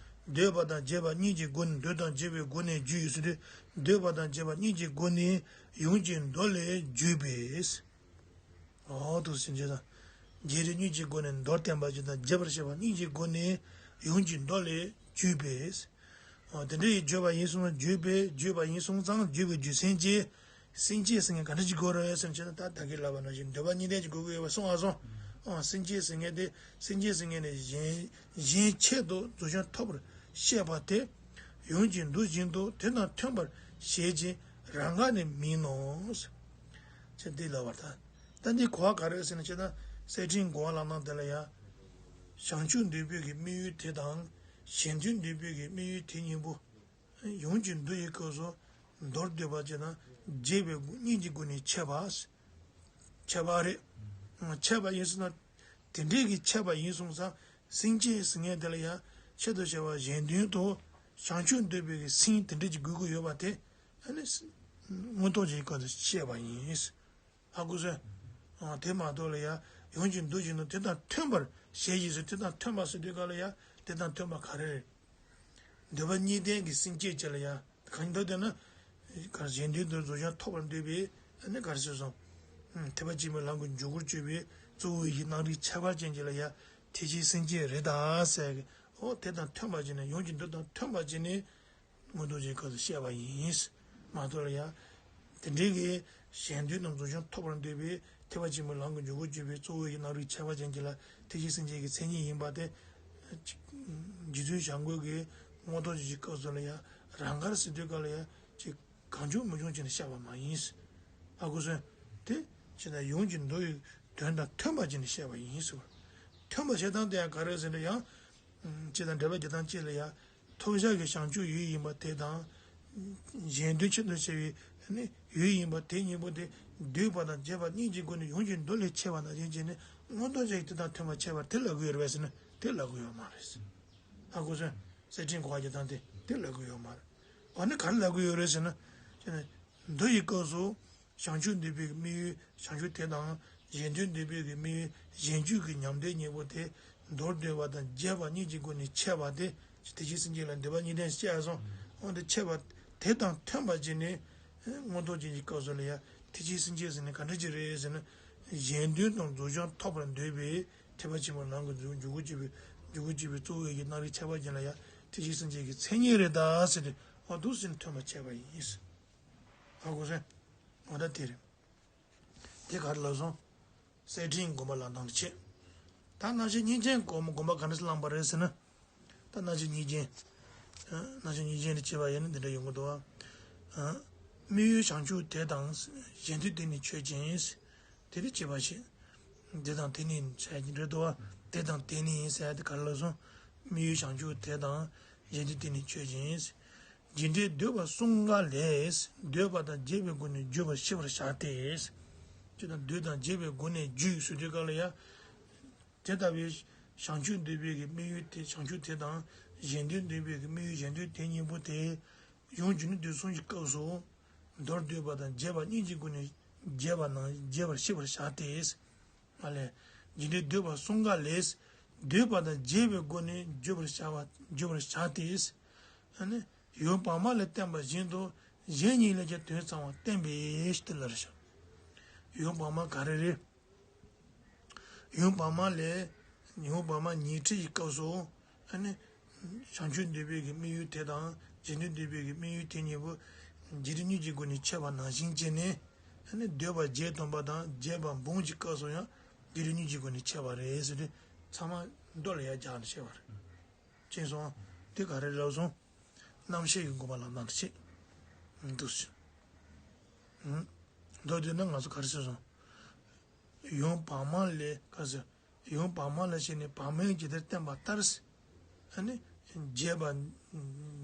འདོད་པ་དང་བྱེད་པ་གཉིས་ཀྱི་སྒོ་ནས་འདོད་དང་བྱེད་པའི་སྒོ་ནས་བརྗོད་ཡོད་ཟེར་དུས། འདོད་པ་དང་བྱེད་པ་གཉིས་ཀྱི་སྒོ་ནས་ཡོངས་ཀྱི་མདོ་ལས་བརྗོད་པས། འོ་འདུག་སེ་བྱས་ཙང་། བྱེད་རིགས་གཉིས་ཀྱི་སྒོ་ནས་མདོར་བསྟན་པ་ཅིག་དང་བྱེད་པར་བྱེད་པ་གཉིས་ཀྱི་སྒོ་ནས་ཡོངས་ཀྱི་མདོ་ལས་བརྗོད་པས། འོ་དེ་འདྲ་ཡིས་བརྗོད་པ་ཡིན་སོང་བརྗོད་པས་བརྗོད་པ་ཡིན་སོང་ཙང་བརྗོད་པའི་རྒྱུ་མཚན་གྱིས། སེམས་བསྐྱེད་ཟེར་མཁན་ག་འདྲ་ཅིག་དགོས་རེད་ཟེར་ན་བྱས་ན་ད་ད་གིན་ལབ་པ་ནང་བཞིན་འདོད་པ་གཉིས་ལྡན་ཅིག་དགོས་ཀྱི་ཡོད་པ་གསུངས་ཨ་སོང་། ཨ་སེམས་བསྐྱེད་ཟེར་མཁན་དེ་སེམས་བསྐྱེད་ཟེར་མཁན་ནི་གཞན་གཞན་ཆེད་དུ་རྫོགས་བྱང་ཐོབ་པར་བཤད་པ་དེ། ཡོངས་ཀྱི་མདོ་བཞིན་དུ་དེ་དང་མཐུན་པར་བྱེད་ཅིང་རང་དགར་ནི་མིན་ནོ། ཅེས་འདི་ལབ་པར་ཐལ། ད་འདི་གོ་བ་ག་རེ་ཟེར་ན་བྱས་ན་གསེར་ཕྲེང་གོ་བ་ལ་ནང་དེ་ལ་ཡང་། བྱང་ཆུབ་འདོད་པའི་གི་དམིགས་ཡུལ་དེ་དང་གཞན་དོན་འདོད་པའི་གི་དམིགས་ཡུལ་དེ་གཉིས་པོ། ཡོངས་ཀྱི་མདོ་ཡི་སྐབས་སུ་མདོར་བསྡུས་པ་བྱས་ན་བྱེད་པའི་སྒོ་གཉིས་ཀྱི་སྒོ་ནས་ཕྱེ་བ། ཕྱེ་བ་རེད། ཕྱེ་བ་ཡིན་ཟེར་ན། དེ་འདྲའི་གི་ཕྱེ་བ་ཡིན་སོང་ཙང་སེམས་བསྐྱེད་ཟེར་མཁན་དེ་ལ་ཡང་ཆེད་དུ་བྱ་བ་གཞན་དོན་དུ་བྱང་ཆུབ་འདོད་པའི་གི་སེམས་དེ་འདྲ་ཅིག་དགོས་ཀྱི་ཡོད་པ་དེ་ཨ་ནི་མངོན་རྟོགས་ཀྱི་སྐབས་སུ་བཤད་པ་ཡིན། ཧ་གོ་སོང་། དེ་མ་གཏོགས་ལ་ཡང་ཡོངས་ཀྱི་མདོ་བཞིན་དུ་དེ་དང་མཐུན་པར་བྱེད་ཅིང་ཟེར་དེ་དང་མཐུན་པ་ཟེར་དུས་སྐབས་ལ་ཡང་དེ་དང་མཐུན་པ་ག་རེ་རེད། འདོད་པ་གཉིས་ལྡན་གྱི་སེམས་བསྐྱེད་ཅིག་ལ་ཡང་གང་འདོད་དེ་ན། གར་གཞན་དོན་དུ་རྫོགས་བྱང་ཐོབ་པར་འདོད་པའི་ཨ་ནི་གར་ཞུས་སོང་། ཐེག་པ་ཆེན་པོའི་ལམ་གྱི་འཇུག་སྒོར་གྱུར་པའི་གཙོ་བོ་ཡི་རྣམ་རིག་ཁྱད་པར་ཅན་གྱི་ལ་ཡང་ཐེག་ཆེན་སེམས་བསྐྱེད་རེད་ད་ཟེར་གི། འོ་དེ་དང་མཐུན་པ་ཅིག་ནས་ཡོངས་ཀྱི་མདོ་དང་མཐུན་པ་ཅིག་ནས་མངོན་རྟོགས་ཀྱི་སྐབས་སུ་བཤད་པ་ཡིན། མ་གཏོགས་ལ་ཡང་། དེ་འདྲའི་གི་གཞན་དོན་རྣམས་རྫོགས་བྱང་ཐོབ་པར་འདོད་པའི་ཐེག་པ་ཆེན་པོའི་ལམ་གྱི་འཇུག་སྒོར་གྱུར་པའི་གཙོ་བོ་ཡི་རྣམ་རིག་ཁྱད་པར་ཅན་གྱི་ལ་ཐེག་ཆེན་སེམས་བསྐྱེད་ཀྱི་མཚན་ཉིད་ཡིན་པ་དེ། རྗེ་བཙུན་བྱམས་མགོན་གྱི་མངོན་རྟོགས་ཀྱི་སྐབས་སུ་ལ་ཡང་རང་དགར་ཟེར་དུས་སྐབས་ལ་ཡང་ཅིག་གང་བྱུང་མི་འབྱུང་བྱས་ནས་བཤད་པ་མ་ཡིན། ཧ་གོ་སོང་། དེ་ཇི་ལྟར་ཡོངས་ཀྱི་མདོ་ཡི་དོན་དང་མཐུན་པ་བྱས་ནས་བཤད་པ་ཡིན་ཟེར་བ། མཐུན་པ་བྱེད་སྟངས་དེ་ཡང་ག་རེ་ཟེར་ན་ཡང་། ཇི་ལྟར་འགྲེལ་པ་རྒྱག་སྟངས་གཅིག་ལ་ཡང་། ཐོབ་བྱ་གི་བྱང་ཆུབ་ཡུལ་ཡིན་པ་དེ་དང་། གཞན་དོན་ཆེད་དུ་བྱ་བའི་ནི་ཡུལ་ཡིན་པ་དེ་གཉིས་པོ་དེ་འདོད་པ་དང་བྱེད་པ་གཉིས་ཀྱི་སྒོ་ནས་ཡོངས་ཀྱི་མདོ་ལས་ཕྱེ་བ་ནང་བཞིན་བྱས་ནས་མངོན་རྟོགས་བྱ་ཡི་དེ་དང་མཐུན་པར་ཕྱེ་བ་དེ་ལབ་ཀྱི་ཡོད་རེད་པས་ཟེར་ན་དེ་ལབ་ཀྱི་ཡོད་མ་རེད། ཧ་གོ་སོང་། གསེར་ཕྲེང་གོ་བ་རྒྱག་སྟངས་དེ་དེ་ལབ་ཀྱི་ཡོད་མ་རེད། འོ་ན་ག་རེ་ལབ་ཀྱི་ཡོད་རེད་ཟེར་ན། ཅེ་ན། མདོ་ཡི་སྐབས་སུ། བྱང་ཆུབ་འདོད་པའི་དམིགས་ཡུལ་བྱང་ཆུབ་དེ་དང་། གཞན་དོན་འདོད་པའི་དམིགས་ཡུལ་གཞན་རྒྱུད་ཀྱི་ཉམས་དོན་གཉིས་པོ་དེ། མདོར་བསྡུས་པ་དང་རྒྱས་པ་གཉིས་ཀྱི་སྒོ་ནས་ཕྱེ་བ་དེ། ཐེག་ཆེན་སེམས་བསྐྱེད་ལ་འདོད་པ་གཉིས་ལྡན་ཞེས་གསུངས། འོ་དེ་ཕྱེ་བ་དེ་དང་མཐུན་པ་བྱས་ནས། མངོན་རྟོགས་རྒྱན་གྱི་སྐབས་སུ་ལ་ཡང་ཐེག་ཆེན་སེམས་བསྐྱེད་ཟེར་ནས་ག་འདྲ་ཅིག་རེད་ཟེར་ན། གཞན་དོན་དང་རྫོགས་བྱང་ཐོབ་པར་འདོད་པའི་ཐེག་པ་ཆེན་པོའི་ལམ་གྱི་འཇུག་སྒོར་གྱུར་པའི་འཇུག་སྒོར་གྱུར་པའི་གཙོ་བོ་ཡི་རྣམ་རིག་ཁྱད་པར་ཅན་ལ་ཡང་ཐེག་ཆེན་སེམས་བསྐྱེད་ཀྱི་མཚན་ཉིད་རེད་ད་ཟེར་ཏེ་འོ་འདུག་ཟེར་ནས་མཐུན་པར་བྱས་པ་ཡིན། ཧ་གོ་སོང་། འོ་ད་དེ་རེད། དེ་ག་རེ་ལབ་སོང་། གསེར་ཕྲེང་དགོངས་པ་ལ་དང་ཆེ། ད་རྣམ་བཤད་སྙིང་རྗེ་དགོངས་པ་དགོངས་པ་ག་འདྲ་སེ་བླངས་པ་རེད་ཟེར་ན། ད་རྣམ་བཤད་གཉིས་ཅན། རྣམ་བཤད་གཉིས་ཅན་དེ་བྱས་པ་ཡིན་ན་འདི་འདྲ་ཡོང་གི་འདུག་བ། དམིགས་ཡུལ་བྱང་ཆུབ་དེ་དང་གཞན་དོན་དེ་ནི་ཆོས་ཅན། དེ་ནི་བྱས་པ་ཞིག་དེ་དང་དེ་ནི་བྱས་ཀྱི་འདྲ་འདུག་བ། དེ་དང་དེ་ནི་ཟེར་ཡ་དེ་ག་རེ་ལབ་སོང་། དམིགས་ཡུལ་བྱང་ཆུབ་དེ་དང་གཞན་དོན་དེ་ནི་ཆོས་ཅན། རྒྱུ་འབྲས་འདོད་པ་གསུམ་ཀ་ལས་འདོད་པ་དང་བརྗོད་པའི་སྒོ་ནས་བརྗོད་པར་ཤེས་པར་བྱ་སྟེ། ཅེས་དང་འདོད་དང་བརྗོད་པའི་སྒོ་ནས་བརྗོད་ཟེར་དུས་སྐབས་ལ་ཡང་། དེ་ལྟ་བུའི་བྱང་ཆུབ་འདོད་པའི་གི་དམིགས་ཡུལ་དེ་བྱང་ཆུབ་དེ་དང་གཞན་དོན་འདོད་པའི་གི་དམིགས་ཡུལ་གཞན་དོན་དེ་གཉིས་པོ་དེ་ཡང་རྒྱུ་འབྲས་འདོད་གསུམ་གྱི་སྐབས་སུ་མདོར་བསྡུས་པ་དང་རྒྱས་པ་གཉིས་ཀྱི་སྒོ་ནས་རྒྱས་པ་ནང་རྒྱས་པར་ཤེས་པར་བྱ་སྟེ། ཨ་ལས། རྒྱུ་འབྲས་འདོད་པ་གསུམ་ཀ་ལས། འདོད་པ་དང་བརྗོད་པའི་སྒོ་ནས་བརྗོད་པར་བྱ་བ་བརྗོད་པར་བྱ་སྟེ། ཨ་ནི། ཡུལ་བར་མ་ལས་བསྟན་པ་བཞིན་དུ་གཞན་གཉིས་ལས་ཀྱང་དོན་ཚང་བ་བསྟན་པའི་ཞིག་ཏུ་ལར་ཞིང་། ཡུལ་བར་མ་ག་རེ་རེད། ཡུལ་བར་མ་ལས། ཡུལ་བར་མ་ཉི་ཁྲི་ཡི་སྐབས་སུ། ཨ་ནི། བྱང་ཆུབ་འདོད་པའི་གི་དམིགས་ཡུལ་དེ་དང་རྗེས་ཟློས་འདོད་པའི་གི་དམིགས་ཡུལ་དེ་གཉིས་པོ། རྒྱུ་འབྲས་གཉིས་ཀྱི་སྒོ་ནས་འཆད་པ་ནང་བཞིན་བྱས་ནས། ཨ་ནི་འདོད་པ་བརྒྱད་སྟོན་པ་དང་བརྒྱད་པ་འབུམ་གྱི་སྐབས་སུ་ཡང་རྒྱུ་འབྲས་གཉིས་ཀྱི་སྒོ་ནས་འཆད་པ་རེད་ཟེར་ཏེ་ཚང་མ་མདོ་ལ་ཡར་སྦྱར་ནས་བཤད་པ་རེད། ཅེས་སོང་། དེ་ག་རེ་ལབ་སོང་། རྣམ་བཤད་ཀྱི་དགོངས་པ་ལ་ནང་དུ་བྱེད། འདོད་དུས་ན་ང་ཚོ་ག་རེ་ཟེར་སོང་། ཡུལ་བར་མ་ལས་ག་ཟེར། ཡུལ་བར་མ་ལ་བྱས་ནས་བར་མའི་རྒྱུ་དེར་བསྟན་པ་ལྟར། ཨ་ནི། བརྒྱད་པ།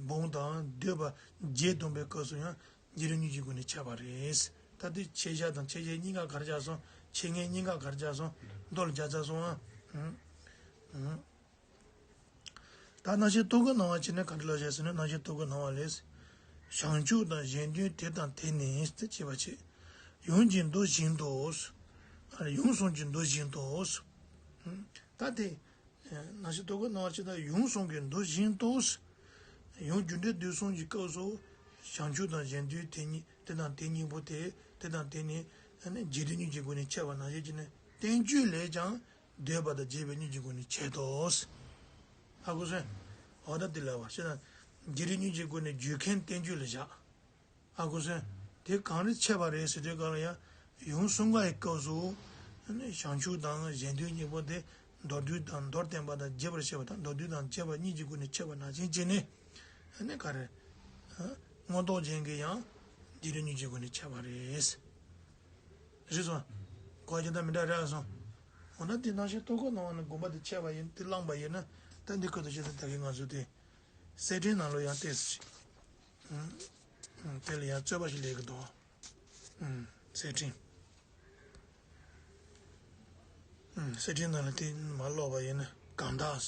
འབུམ་དང་འདོད་པ་བརྒྱད་སྟོན་པའི་སྐབས་སུ་ཡང་རྒྱུ་འབྲས་གཉིས་ཀྱི་སྒོ་ནས་འཆད་པ་རེད། ད་དེ་ཕྱེད་བཞག་དང་ཕྱེད་བཞག་གཉིས་ཀ་ག་རེ་བྱས་སོང་། ཕྱེད་ངེས་གཉིས་ཀ་ག་རེ་བྱས་སོང་། མདོ་ལ་སྦྱར་ཚར་སོང་ཨ། ད་རྣམ་བཤད་ཐོ་གི་སྣང་བ་བྱས་ན་ག་འདྲ་ལ་བྱས་ཟེར་ན། རྣམ་བཤད་ཐོ་གི་སྣང་བ་ལས། བྱང་ཆུབ་དང་གཞན་དོན་དེ་དང་དེ་ནི་དེ་བྱས་པ་བྱས། ཡུམ་གྱི་མདོ་བཞིན་དུ། ཡུམ་གསུམ་གྱི་མདོ་བཞིན་དུ། ད་དེ། རྣམ་བཤད་ཐོ་གི་སྣང་བ་བྱས་ན་ཡུམ་གསུམ་གྱི་མདོ་བཞིན་དུ། ཡང་རྒྱུ་འབྲས་དོན་གསུམ་གྱི་སྐབས་སུ། བྱང་ཆུབ་དང་གཞན་དོན་དེ་གཉིས་དེ་དང་དེ་གཉིས་པོ་དེ་དེ་དང་དེ་ནི། རྒྱུ་འབྲས་གཉིས་ཀྱི་སྒོ་ནས་འཆད་པ་ནང་བཞིན་བྱས་ནས་བསྟན་བཅོས་ལས་ཀྱང་། འདོད་པ་དང་བརྗོད་པའི་གཉིས་ཀྱི་སྒོ་ནས་འཆད་དོ། ཧ་གོ་སོང་། འོ་ད་འདི་ལ་བ་ཞེ་ན། རྒྱུ་འབྲས་གཉིས་ཀྱི་སྒོ་ནས་བརྗོད་མཁན་བསྟན་བཅོས་ལ་བཞག་ཧ་གོ་སོང་། དེ་གང་རེད་འཆད་པ་རེད་ཟེར་དུས་སྐབས་ལ་ཡང་། ཡུམ་གསུམ་ཀ་ཡི་སྐབས་སུ། བྱང་ཆུབ་དང་གཞན་དོན་གཉིས་པོ་དེ། མདོར་བསྡུས་དང་མདོར་བསྟན་པ་དང་རྒྱས་པར་བཤད་པ་དང་མདོར་བསྡུས་དང་རྒྱས་པ་གཉིས་ཀྱི་སྒོ་ནས་འཆད་པ་ནང་བཞིན་བྱས་ནས། ཨ་ནི་ག་རེ། མངོན་རྟོགས་ཅན་གྱི་ཡང་། རྒྱུ་འབྲས་གཉིས་ཀྱི་སྒོ་ནས་འཆད་པ་རེད། རེད་སོང་། གོ་བ་ཇི་ལྟར་མི་འདྲ་རེད་སོང་། འོ་ན་དེ་ནང་བཞིན་ཐོ་གི་སྣང་བ་ནི་དགོངས་པ་དེ་འཆད་པ་ཡིན་དེ་བླངས་པ་ཡིན་ན། ད་འདི་ཁོ་ཐག་ཆོད་དེ་ད་གིན་ང་ཚོ་དེ། གསེར་ཕྲེང་ནང་ལོ་ཡང་བལྟས་སོ། དེ་ལ་ཡང་རྩོད་པ་ཞིག་སླེབས་ཀྱི་འདུག་གསེར་ཕྲེང་། གསེར་ཕྲེང་ནང་ལ་དེ་མ་ཀློག་པ་ཡིན་ན་གང་དག་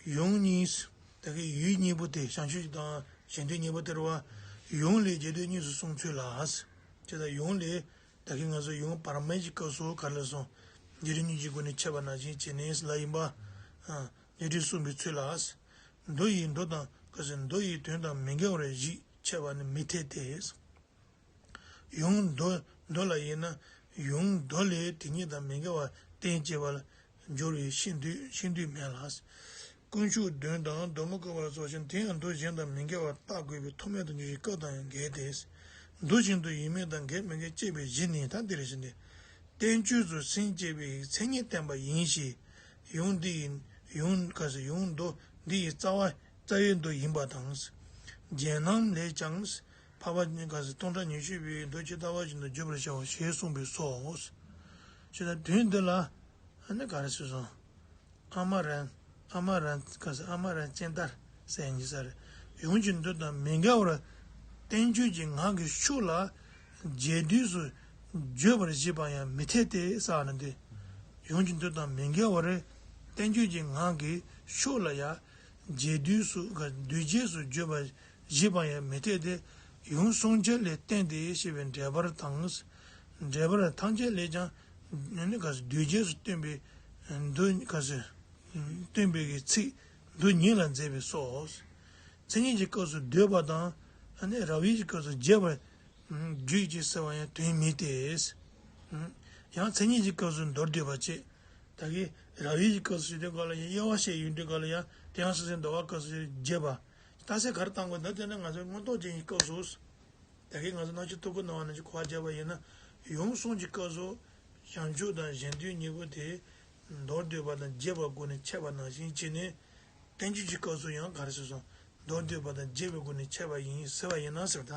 ཡུམ་གཉིས། ད་གི་ཡུལ་གཉིས་པོ་དེ་བྱང་ཆུབ་དང་གཞན་དོན་གཉིས་པོ་དེར་བ། ཡུམ་ལས་རྒྱས་འདོད་གཉིས་སུ་གསུངས་ཚུལ་ལ། ཅེས་དང་ཡུམ་ལས། ད་གི་ང་ཚོ་ཡུམ་བར་མའི་གི་སྐབས་སུ་ག་རེ་ལ་སོང་། རྒྱུ་འབྲས་གཉིས་ཀྱི་སྒོ་ནས་འཆད་པ་ནང་བཞིན་བྱས་ནས་ལ་ཡིན་པ། རྒྱུ་འབྲས་གསུངས་པའི་ཚུལ་ལ། མདོ་ཡི་མདོ་དང་ག་ཟེར་མདོ་ཡི་དོན་དང་མི་འགལ་བར་བཞི་འཆད་པ་ནི་མི་འཐད་དེ། ཡུམ་མདོ་མདོ་ལ་ཡིན་ན་ཡུམ་མདོ་ལས་དེ་གཉིས་དང་མི་འགལ་བར་བསྟན་ཅེས་པ་ལ་སྦྱོར་བའི་ཤེས་འདོད་ཤེས་འདོད་མེད་ལ། དཀོན་མཆོག་བདུན་དང་མདོ་སྔགས་བཀོད་པ་ལ་སོགས་ཤིང་དེ་ཡང་མདོ་གཞན་དང་མི་འགལ་བར་བརྟག་དགོས་པའི་ཐོག་མེད་དུ་འགྱུར་བའི་སྐབས་དང་ཡང་འགལ་ཏེ། མདོ་བཞིན་དུ་ཡིན་མིན་དང་འགལ་མི་འགལ་དཔྱད་པའི་གཞི་ནི་ད་འདི་རེད་ཟེར་ཏེ། བསྟན་བཅོས་སུ་སེམས་བསྐྱེད་པའི་མཚན་ཉིད་བསྟན་པ་ཡིན་ཞེས། ཡུམ་འདི་ཡི་ཡུམ་ག་ཟེར་ཡུམ་མདོ་འདི་ཡི་རྩ་བ་རྩ་བའི་མདོ་ཡིན་པ་དང་། རྒྱན་རྣམས་ལས་ཀྱང་། འཕགས་པ་ག་ཟེར་སྟོང་ཕྲག་ཉི་ཤུ་པའི་མདོ་ཇི་ལྟ་བ་བཞིན་དུ་བརྗོད་པར་བྱའོ་ཞེས་གསུངས་པས་སོ། ཞེས་དང་དོན་འདི་ལ། ཨ་ནི་ག་རེ་ཟེར་སོང་། ཨ་མ་རན། ཨ་མ་རན་ག་ཟེར་ཨ་མ་རན་ཅན་ཏར་ཟེར་ཡིན་ས་རེད། ཡུམ་གྱི་མདོ་དང་མི་འགལ་བར། བསྟན་བཅོས་ཀྱི་ངག་གི་ཤུགས་ལ། རྒྱས་བསྡུས་སུ་བརྗོད་པར་བྱེད་པ་ཡང་མི་འཐད་དེ་ཟེར་ནི་འདི། ཡུམ་གྱི་མདོ་དང་མི་འགལ་བར། བསྟན་བཅོས་ཀྱི་ངག་གི་ཤུགས་ལ་ཡང་། རྒྱས་བསྡུས་སུ་བསྡུས་རྒྱས་སུ་བརྗོད་པར་བྱེད་པ་ཡང་མི་འཐད་དེ། ཡུམ་གསུམ་ཆར་ལས་བརྟེན་ཏེ་ཞེས་པའི་འགྲེལ་པར་དང་། འགྲེལ་པར་ཐམས་ཅད་ལས་ཀྱང་། ནི་ག་ཟེར་བསྡུས་རྒྱས་སུ་སྟོན་པའི་མདོ་ག་ཟེར། སྟོན་པའི་གི་ཚིག་མདོ་ཉིད་ལ་མཛད་པས་སོ། མཚན་ཉིད་ཀྱི་སྐབས་སུ་འདོད་པ་དང་། ནི་རབ་དབྱེ་གི་སྐབས་སུ་རྒྱས་པར་བརྗོད་ཅེས་ཟེར་བ་ཡང་དོན་མེད་དེ། ཡང་མཚན་ཉིད་ཀྱི་སྐབས་སུ་མདོར་བསྡུས་པ་བྱས། ད་གིན་རབ་དབྱེ་གི་སྐབས་སུ་ཞུ་དུས་སྐབས་ལ་ཡང་དབྱེ་བ་བཤད་ཡོང་དུས་སྐབས་ལ་ཡང་དེ་ཡང་སོ་སོའི་འདོད་པ་སྐབས་སུ་རྒྱས་པ། རྟགས་གསལ་ག་རེ་བཏང་དགོས་འདུག་དེ་ནི་ང་ཚོའི་མངོན་རྟོགས་ཅན་གྱི་སྐབས་སུ། ད་གིན་ང་ཚོ་རྣམ་བཤད་ཐོ་གི་སྣང་བ་ནང་བཞིན་གོ་བ་བརྒྱབ་པ་ཡིན་ན། ཡུམ་གསུམ་གྱི་སྐབས་སུ། བྱང་ཆུབ་དང་གཞན་དོན་གཉིས་པོ་དེ། མདོར་བསྡུས་པ་དང་རྒྱས་པའི་སྒོ་ནས་འཆད་པ་ནང་བཞིན་བྱས་ནས། བསྟན་བཅོས་ཀྱི་སྐབས་སུ་ཡང་ག་རེ་ཟེར་སོང་། མདོར་བསྡུས་པ་དང་རྒྱས་པའི་སྒོ་ནས་འཆད་པ་ཡིན་ཟེར་བ་ཡིན་ན་ཟེར་ད།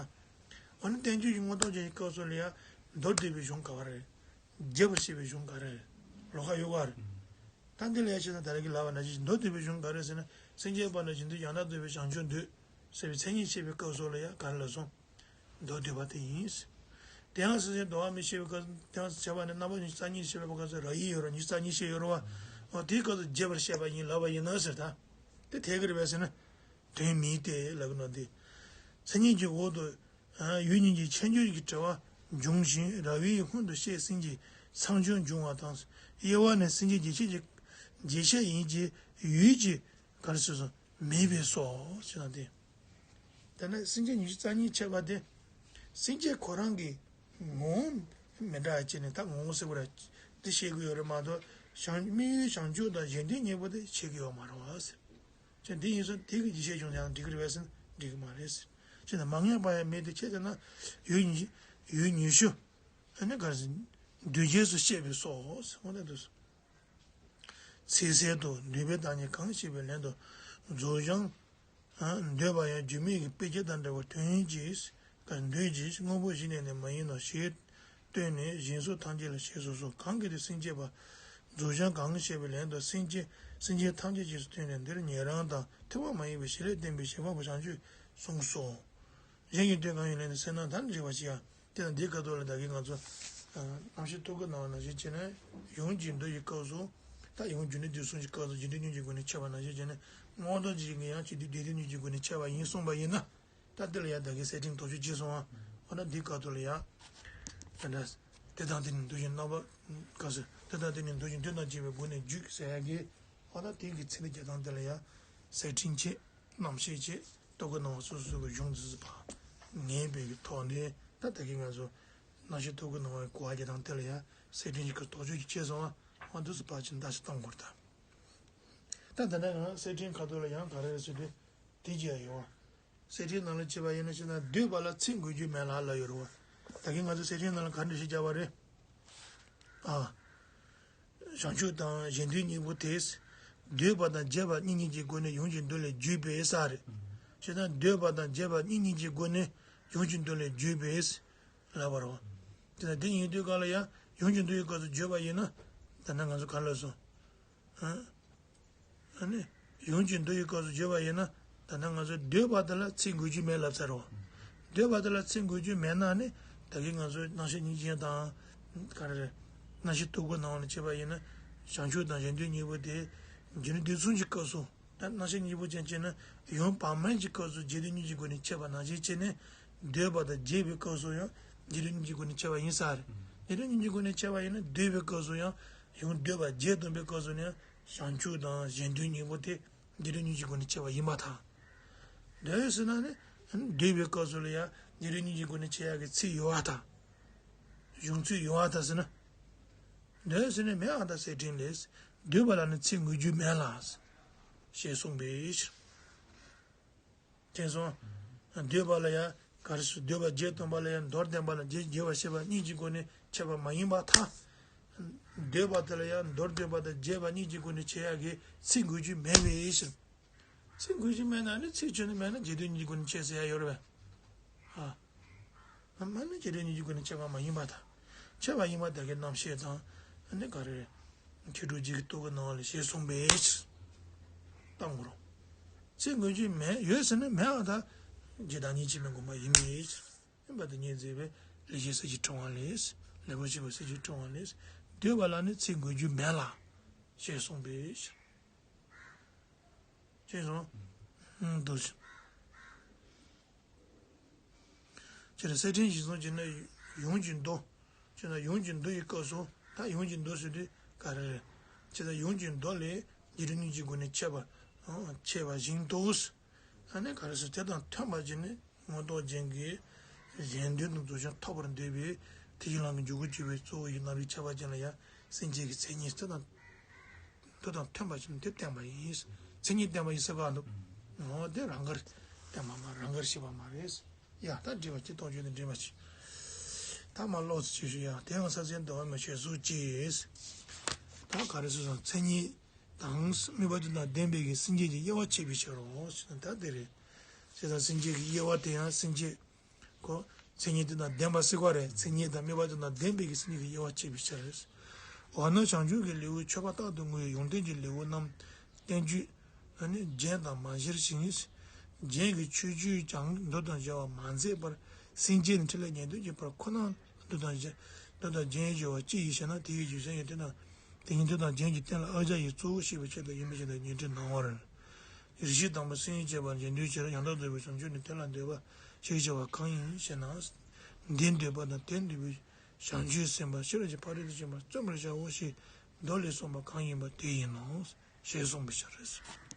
འོ་ན་བསྟན་བཅོས་ཀྱི་མངོན་རྟོགས་རྒྱན་གྱི་སྐབས་སུ་ལ་ཡང་མདོར་བསྡུས་པའི་གཞུང་ག་བ་རེད། རྒྱས་པར་བཤད་པའི་གཞུང་ག་རེ་རེད། ལོགས་ཀ་ཡོད་ག་རེད། ད་འདི་ལ་ཡང་བྱས་ན་ད་རེས་ཀྱི་ལབ་པ་ནང་བཞིན་མདོར་བསྡུས་པའི་གཞུང་ག་རེ་ཟེར་ན། སེམས་ཅན་པ་ན་གཞན་དོན་ཡང་དག་རྫོགས་པའི་བྱང་ཆུབ་འདོད་ཟེར་བའི་མཚན་ཉིད་བཤད་པའི་སྐབས་སུ་ལ་ཡང་ག་རེ་ལབ་སོང་། མདོར་བསྡུས་པ་དེ་ཡིན། དེ་ཡང་སེམས་ཅན་གདུང་བ་མི་བྱེད་པའི་སྐབས། དེ་ཡང་བྱས་པ་ནི་རྣམ་པ་ཉི་ཤུ་རྩ་གཉིས་བཤད་པའི་སྐབས་སུ་ར་ཡིག་ཡོད་རེད། ཉི་ཤུ་རྩ་གཉིས་བཤད་ཡོད་རེད་བ། འོ་དེའི་སྐབས་སུ་རྒྱས་པར་བཤད་པ་ཡིན་ལབ་པ་ཡིན་ན་ཟེར་ད། དེ་འཐད་ཀྱི་རེད་པས་ཟེར་ན། དོན་མིན་ཏེ་ལབ་ཀྱི་ནོ་འདི། མཚན་ཉིད་ཀྱི་འོག་ཏུ། ཡུལ་གཉིས་ཀྱི་ཁྱད་འབྱོར་གྱི་དྲི་བ་འབྱུང་ཞིང་ར་བའི་སྔོན་དུ་བཤད་ཟིན་གྱི་ཚངས་སྦྱོར་འབྱུང་བ་དང་། དབྱེ་བ་ནི་སེམས་ཅན་རྒྱས་བཤད་ཀྱི་རྒྱས་བཤད་ཡིན་གྱི་ཡུལ་གྱི་ག་རེ་ཟེར་སོང་མེད་པས་སོ་ཞེ་ན་སྟེ། དེ་ནས་སེམས་ཅན་ཉི་ཤུ་རྩ་གཉིས་འཆད་པ་དེ། སེམས་ཅན་ཁོ་རང་གི་ངོ་བོ་མི་འདྲ་བ་བྱས་ནས་ད་ངོ་བོ་ཟེར་བ་ར་དེ་བཤད་ཀྱི་ཡོད་རེད་མ་གཏོགས། བྱང་དམིགས་ཡུལ་བྱང་ཆུབ་དང་གཞན་དོན་གཉིས་པོ་དེ་བཤད་ཀྱི་ཡོད་མ་རེད་བ་ཟེར། ཅེས་འདི་ཡིན་ཙང་དེ་གི་རྒྱས་བཤད་བྱུང་ཡང་འགྲིག་གི་རེད་པས་ཟེར་ན་འགྲིག་གི་མ་རེད་ཟེར། ཅེས་ན་མ་ངེས་པ་ཡང་མེད་དེ་ཁྱེད་ལྟར་ན་ཡུལ་ཉི་ཡུལ་ཉི་ཤུ། ཨ་ནི་ག་རེ་ཟེར། འདུས་བྱས་སུ་བཤད་པས་སོ་ཟེར་འོ་ན་འདུག་སེ། ཚིག་གསལ་དུ་འདུས་པའི་བདག་ཉིད་གང་ཞེས་པའི་ལན་དུ། རྫོགས་བྱང་། འདོད་པ་ཡང་རྒྱུ་མེད་ཀྱི་དཔེ་བྱད་དང་འདྲ་བར་དོན་གྱིས། འདོད་ཀྱི་དངོས་པོ་གཞི་ནས་ནི་མ་ཡིན་ནོ་ཞེས་བསྟན་ནས་གཞན་སོགས་ཐམས་ཅད་ལ་ཞེས་སོ་སོ་གང་གིས་དེ་སེམས་བསྐྱེད་པ། རྫོགས་བྱང་གང་ཞེས་པའི་ལན་དུ་སེམས་ཅན་སེམས་ཅན་ཐམས་ཅད་ཀྱིས་སུ་བསྟན་ནས་འདིར་ཉན་རང་དང་ཐེག་པ་མ་ཡིན་པའི་བྱེད་ལས་བསྟན་པའི་བྱེད་པ་པོ་བྱང་ཆུབ་གསུངས་སོ། གཞན་གྱི་དོན་གང་ཡིན་ལན་དུ་སེམས་སྣང་དང་འདྲི་བ་ཞིག་ཡང་དེ་དང་འདི་སྐབས་ཐོག་ལ་ད་གིན་ང་ཚོ་རྣམ་བཤད་ཐོག་གི་ནང་ནང་བཞིན་བྱས་ནས་ཡོངས་ཀྱི་མདོ་ཡི་སྐབས་སུ་ད་ཡོངས་རྒྱུ་འབྲས་དུས་གསུམ་གྱི་སྐབས་སུ་རྒྱུ་འབྲས་གཉིས་ཀྱི་སྒོ་ནས་འཆད་པ་ནང་བཞིན་བྱས་ནས་མངོན་རྟོགས་ཀྱི་ངེས་ཡང་ཅི་སྟེ་སྡེ་བདུན་གཉིས་ཀྱི་སྒོ་ནས་འཆད་པ་ཡིན་གསུངས་པ་ཡིན་ན། ད་འདི་ལ་ཡང་ད་གིན་གསེར་ཕྲེང་དོགས་གཅོད་བྱས་སོང་ཨ། འོ་ན་འདི་སྐབས་ཐོག་ལ་ཡང་། ད་ལྟ་དེ་དང་དེ་ནི་འདུ་ཞིང་རྣམ་པ། ག་ཟེར་དེ་དང་དེ་ནི་འདུ་ཞིང་དུས་དང་བཅས་པའི་སྒོ་ནས་བརྒྱུད་ཟེར་ཡ་གི། འོ་ན་དེ་གི་ཚིག་ལ་རྒྱག་སྟངས་དེ་ལ་ཡང་གསེར་ཕྲེང་བྱས། རྣམ་བཤད་བྱས། རྟོག་གེ་སྣང་བ་སོ་སོ་གི་གཞུང་འདི་ཚོ་ཕར་ངེས་པའི་གི་ཐོག་ནས་ད་ལྟ་གི་ང་ཚོ་རྣམ་བཤད་རྟོག་གེ་སྣང་བའི་གོ་བ་རྒྱག་སྟངས་དེ་ལ་ཡང་གསེར་ཕྲེང་གི་དོགས་གཅོད་ཀྱི་བྱས་སོང་ཨ། འོ་འདི་ཚོ་ཕར་ཕྱིན་བརྟག་ཞིབ་གཏོང་དགོས་རེད་ད། ད་ད་ནས་ང་གསེར་ཕྲེང་ཁ་ཐོག་ལ་ཡང་ག་རེ་རེད་ཟེར་དུས་དེ་ཅི་ཡང་ཡོད་ཨ། གསེར་ཕྲེང་ནང་ལ་བྱས་པ་ཡིན་ན་བྱས་ན་འདོད་པ་ལ་ཚིག་འགོད་རྒྱུ་མེད་ལ་ལབ་ཡོད་རེད་བ། ད་གིན་ང་ཚོ་གསེར་ཕྲེང་ནང་ལ་ག་འདྲ་ཞིག་བརྒྱབ་པ་རེད། ཨ། བྱང་ཆུབ་དང་གཞན་དོན་གཉིས་པོ་དེས། འདོད་པ་དང་བྱས་པ་གཉིས་གཉིས་ཀྱི་སྒོ་ནས་ཡོངས་ཀྱི་མདོ་ལས་བརྒྱུད་པས་ས་རེད། བྱས་ཙང་འདོད་པ་དང་བྱས་པ་གཉིས་གཉིས་ཀྱི་སྒོ་ནས་ཡོངས་ཀྱི་མདོ་ལས་བརྒྱུད་པས་ལབ་པ་རེད་བ། དེ་ལྟར་དེ་ཡིན་དུས་ག་ལ་ཡང་ཡོངས་ཀྱི་མདོ་ཡི་སྐབས་སུ་བརྗོད་པ་ཡིན་ན། ད་ནང་ང་ཚོ་ག་ལ་སོང་། ཨ་ནི། ཡོངས་ཀྱི་མདོ་ཡི་སྐབས་སུ་བརྗོད་པ་ཡིན་ན། ད་ལྟ་ང་ཚོས་འདོད་པ་དེ་ལ་ཚིག་འགོད་རྒྱུ་མེད་ལབ་ཚར་རོ། འདོད་པ་དེ་ལ་ཚིག་འགོད་རྒྱུ་མེད་ན་ནི། ད་གིན་ང་ཚོས་རྣམ་བཤད་ཉིད་ཅན་དང་། ག་རེ་རེད། རྣམ་བཤད་རྟོག་གེ་སྣང་བ་ལ་བྱས་པ་ཡིན་ན། བྱང་ཆུབ་དང་གཞན་དོན་གཉིས་པོ་དེ། རྒྱུ་འབྲས་དུས་གསུམ་གྱི་སྐབས་སུ། ད་རྣམ་བཤད་གཉིས་པོ་ཅན་བྱས་ན་ཡང་བར་མའི་གི་སྐབས་སུ་རྒྱུ་འབྲས་གཉིས་ཀྱི་སྒོ་ནས་འཆད་པ་ནང་བཞིན་བྱས་ནས། འདོད་པ་དང་བྱས་པའི་སྐབས་སུ་ཡང་རྒྱུ་འབྲས་གཉིས་ཀྱི་སྒོ་ནས་འཆད་པ་ཡིན་ས་རེད། རྒྱུ་འབྲས་གཉིས་ཀྱི་སྒོ་ནས་འཆད་པ་ཡིན་ན་འདོད་པའི་སྐབས་སུ་ཡང་ཡང་འདོད་པ་བྱས་སྟོན་པའི་སྐབས་སུ་ཡང་བྱང་ཆུབ་དང་གཞན་དོན་གཉིས་པོ་དེ་རྒྱུ་འབྲས་གཉིས་ཀྱི་སྒོ་ནས་འཆད་པ་ཡིན་པར་ཐལ། འདོད་ཟེར་ན་ནི་འདོད་པའི་སྐབས་སུ་ལ་ཡང་རྒྱུ་འབྲས་གཉིས་ཀྱི་སྒོ་ནས་འཆད་ཡག་གི་ཚིག་ཡོད་པར་ཐལ། གཞུང་ཚིག་ཡོད་པར་ཐལ་ཟེར་ན། འདོད་ཟེར་ནས་མེད་པར་ཐལ། གསེར་ཕྲེང་ལས། འདོད་པ་ལ་ནི་ཚིག་འགོད་རྒྱུ་མེད་ལ། ཞེས་གསུངས་པའི་ཕྱིར། དེང་སང་། འདོད་པ་ལ་ཡང་ག་རེ་ཟེར། འདོད་པ་བྱས་སྟོན་པ་ལ་ཡང་མདོར་བསྟན་པ་ལ་རྒྱས་རྒྱས་པར་བཤད་པ་གཉིས་ཀྱི་སྒོ་ནས་འཆད་པ་མ་ཡིན་པར་ཐལ། འདོད་པ་དེ་ལ་ཡང་མདོར་བསྟན་པ་དང་རྒྱས་པ་གཉིས་ཀྱི་སྒོ་ནས་འཆད་ཡག་གི་ཚིག་འགོད་རྒྱུ་མེད་པའི་ཕྱིར། ཚིག་འགོད་རྒྱུ་མེད་ན་ནི་ཚིག་ཆོས་ནི་མེད་ན་རྒྱས་བསྡུས་གཉིས་ཀྱི་སྒོ་ནས་འཆད་ཟེར་ཡག་ཡོད་རེད་པས། ཨ། མ་ནི་རྒྱས་བསྡུས་གཉིས་ཀྱི་སྒོ་ནས་འཆད་པ་མ་ཡིན་པར་ཐལ། འཆད་པ་ཡིན་པ་དེ་གའི་རྣམ་བཤད་དང་། ཨ་ནི་ག་རེ། མཁས་གྲུབ་རྗེ་གིས་རྟོག་གེ་སྣང་བ་ལས་ཞེས་གསུངས་པའི་ཕྱིར། ད་འོ་རང་། ཚིག་འགོད་རྒྱུ་མེད། ཡོད་ཟེར་ན་མེད་པར་ཐལ། རྒྱུ་བདག་ཉིད་ཀྱིས་མི་དགོངས་པ་ཡིན་པའི་ཕྱིར། ཡིན་པ་དེ་ཉིད་མཛད་པའི་ལེགས་བཤད་གསེར་གྱི་ཕྲེང་བ་ལས། ལེགས་པར་བཤད་པའི་གསེར་གྱི་ཕྲེང་བ་ལས། འདོད་པ་ལ་ནི་ཚིག་འགོད་རྒྱུ་མེད་ལ། ཞེས་གསུངས་པའི་ཕྱིར། ཅེས་སོ། འདུ་ཞིང་། ཅེས་གསེར་ཕྲེང་ཞེས་གསུངས་ཀྱི་ནི་ཡོངས་ཀྱི་མདོ། ཅེས་ན་ཡོངས་ཀྱི་མདོ་ཡི་སྐབས་སུ་ད་ཡོངས་ཀྱི་མདོ་ཟེར་དུས་ག་རེ་རེད། ཅེས་ན་ཡོངས་ཀྱི་མདོ་ལས་རྒྱུ་འབྲས་གཉིས་ཀྱི་སྒོ་ནས་འཆད་པ། འཆད་པ་བཞིན་དུ། ཨ་ནི་ག་རེ་ཟེར། དེ་དང་མཐུན་པ་ཅིག་ནི་མངོན་རྟོགས་རྒྱན་གྱི་གཞན་དོན་དང་རྫོགས་བྱང་ཐོབ་པར་འདོད་པའི་ཐེག་ཆེན་ལམ་གྱི་འཇུག་སྒོ་སྤྱོད་པའི་གཙོ་བོ་ཡི་རྣམ་རིག་ཁྱད་པར་ཅན་ལ་ཡང་སེམས་ཅན་གྱི་མཚན་ཉིད་དེ་དང་དེ་དང་མཐུན་པ་ཞིག་དེ་བསྟན་པ་ཡིན། མཚན་ཉིད་བསྟན་པ་ཡིན་ཟེར་ག་འདུག་འོ་དེ་རང་དགར་བསྟན་པ་མ་རང་དགར་བཤད་པ་མ་རེད། ཡ་ད་འགྲིག་པ་ཅིག་གཏོང་རྒྱུ་དེ་འགྲིག་པ་ཅིག་ད་མ་ལོག་ཙི་ཅིག་ཞུ་ཡ། དེའང་ས་ཚན་འདོད་པ་མི་ཤེས་གཟུགས་ཀྱིས། ད་ག་རེ་ཟེར་སོང་མཚན་ཉིད་དང་དམིགས་པ་དེ་དང་ལྡན་པའི་གི་སེམས་བསྐྱེད་ཀྱི་དབྱེ་བ་ཕྱེ་བའི་ཕྱིར་རོ་ཞེ་ན་ད་དེ་རེད། བྱས་ཙང་སེམས་བསྐྱེད་ཀྱི་དབྱེ་བ་དེ་ཡང་སེམས་བསྐྱེད་ཁོ། མཚན་ཉིད་དེ་དང་ལྡན་པ་ཟེར་བ་རེད། མཚན་ཉིད་དང་དམིགས་པ་དེ་དང་ལྡན་པའི་གི་སེམས་ཉིད་ཀྱི་དབྱེ་བ་ཕྱེ་བའི་ཕྱིར། འོ་ན་བྱང་ཆུབ་ཀྱི་ལེའུའི་མཆོད་པ་རྟག་ཏུ་བསྔོ་བའི་ཡོན་ཏན་གྱི་ལེའུ་རྣམས་བསྟན་བཅོས་ནི་རྒྱན་དང་མ་གཞིར་བྱས། རྒྱན་གྱི་མཆོད་བརྗོད་ཀྱང་མདོ་དང་སྦྱར་བ་མ་མཛད་པར་སེམས་བསྐྱེད་ནི་ཕྲིན་ལས་ཉན་ཐོས་ཀྱི་བར་ཁོ་ན་མདོ་དང་སྦྱར་མདོ་དང་རྒྱན་སྦྱར་བ་ཅི་ཡིན་ཞེ་ན། དེ་ཡི་རྒྱུ་མཚན་ཡང་དེ་དང་དེ་ཉིད་མདོ་དང་རྒྱན་གྱི་རྟེན་ལ་ཨཱ་ཙརྱའི་གཙོ་བོ་ཞེས་པའི་ཆེད་དུ་ཡིན་པའི་ཕྱིར་དུ་ཉན་ཐོས་སྣང་བར། ཡེ་ཤེས་དང་པོ་སེམས་ཉིད་བསྐྱེད་པ་རྗེས་ཟློས་ཕྱིར་ཡང་དག་རྫོགས་པའི་བྱང་ཆུབ་ནི་དེ་ལ་འདོད་པ་ཞེས་བྱ་བ་གང་ཡིན་ཞེ་ན། འདི་འདོད་པ་དང་དེ་འདོད་པའི་བྱང་ཆུབ་སེམས་དཔའ་ཤེས་རབ་ཀྱི་ཕ་རོལ་ཏུ་ཕྱིན་པ་བརྩོན་པར་བྱའོ་ཞེས་མདོ་ལས་གསུངས་པ་གང་ཡིན་པ་དེ་ཡིན་ནོ། ཞེས་གསུངས་པའི་ཕྱིར།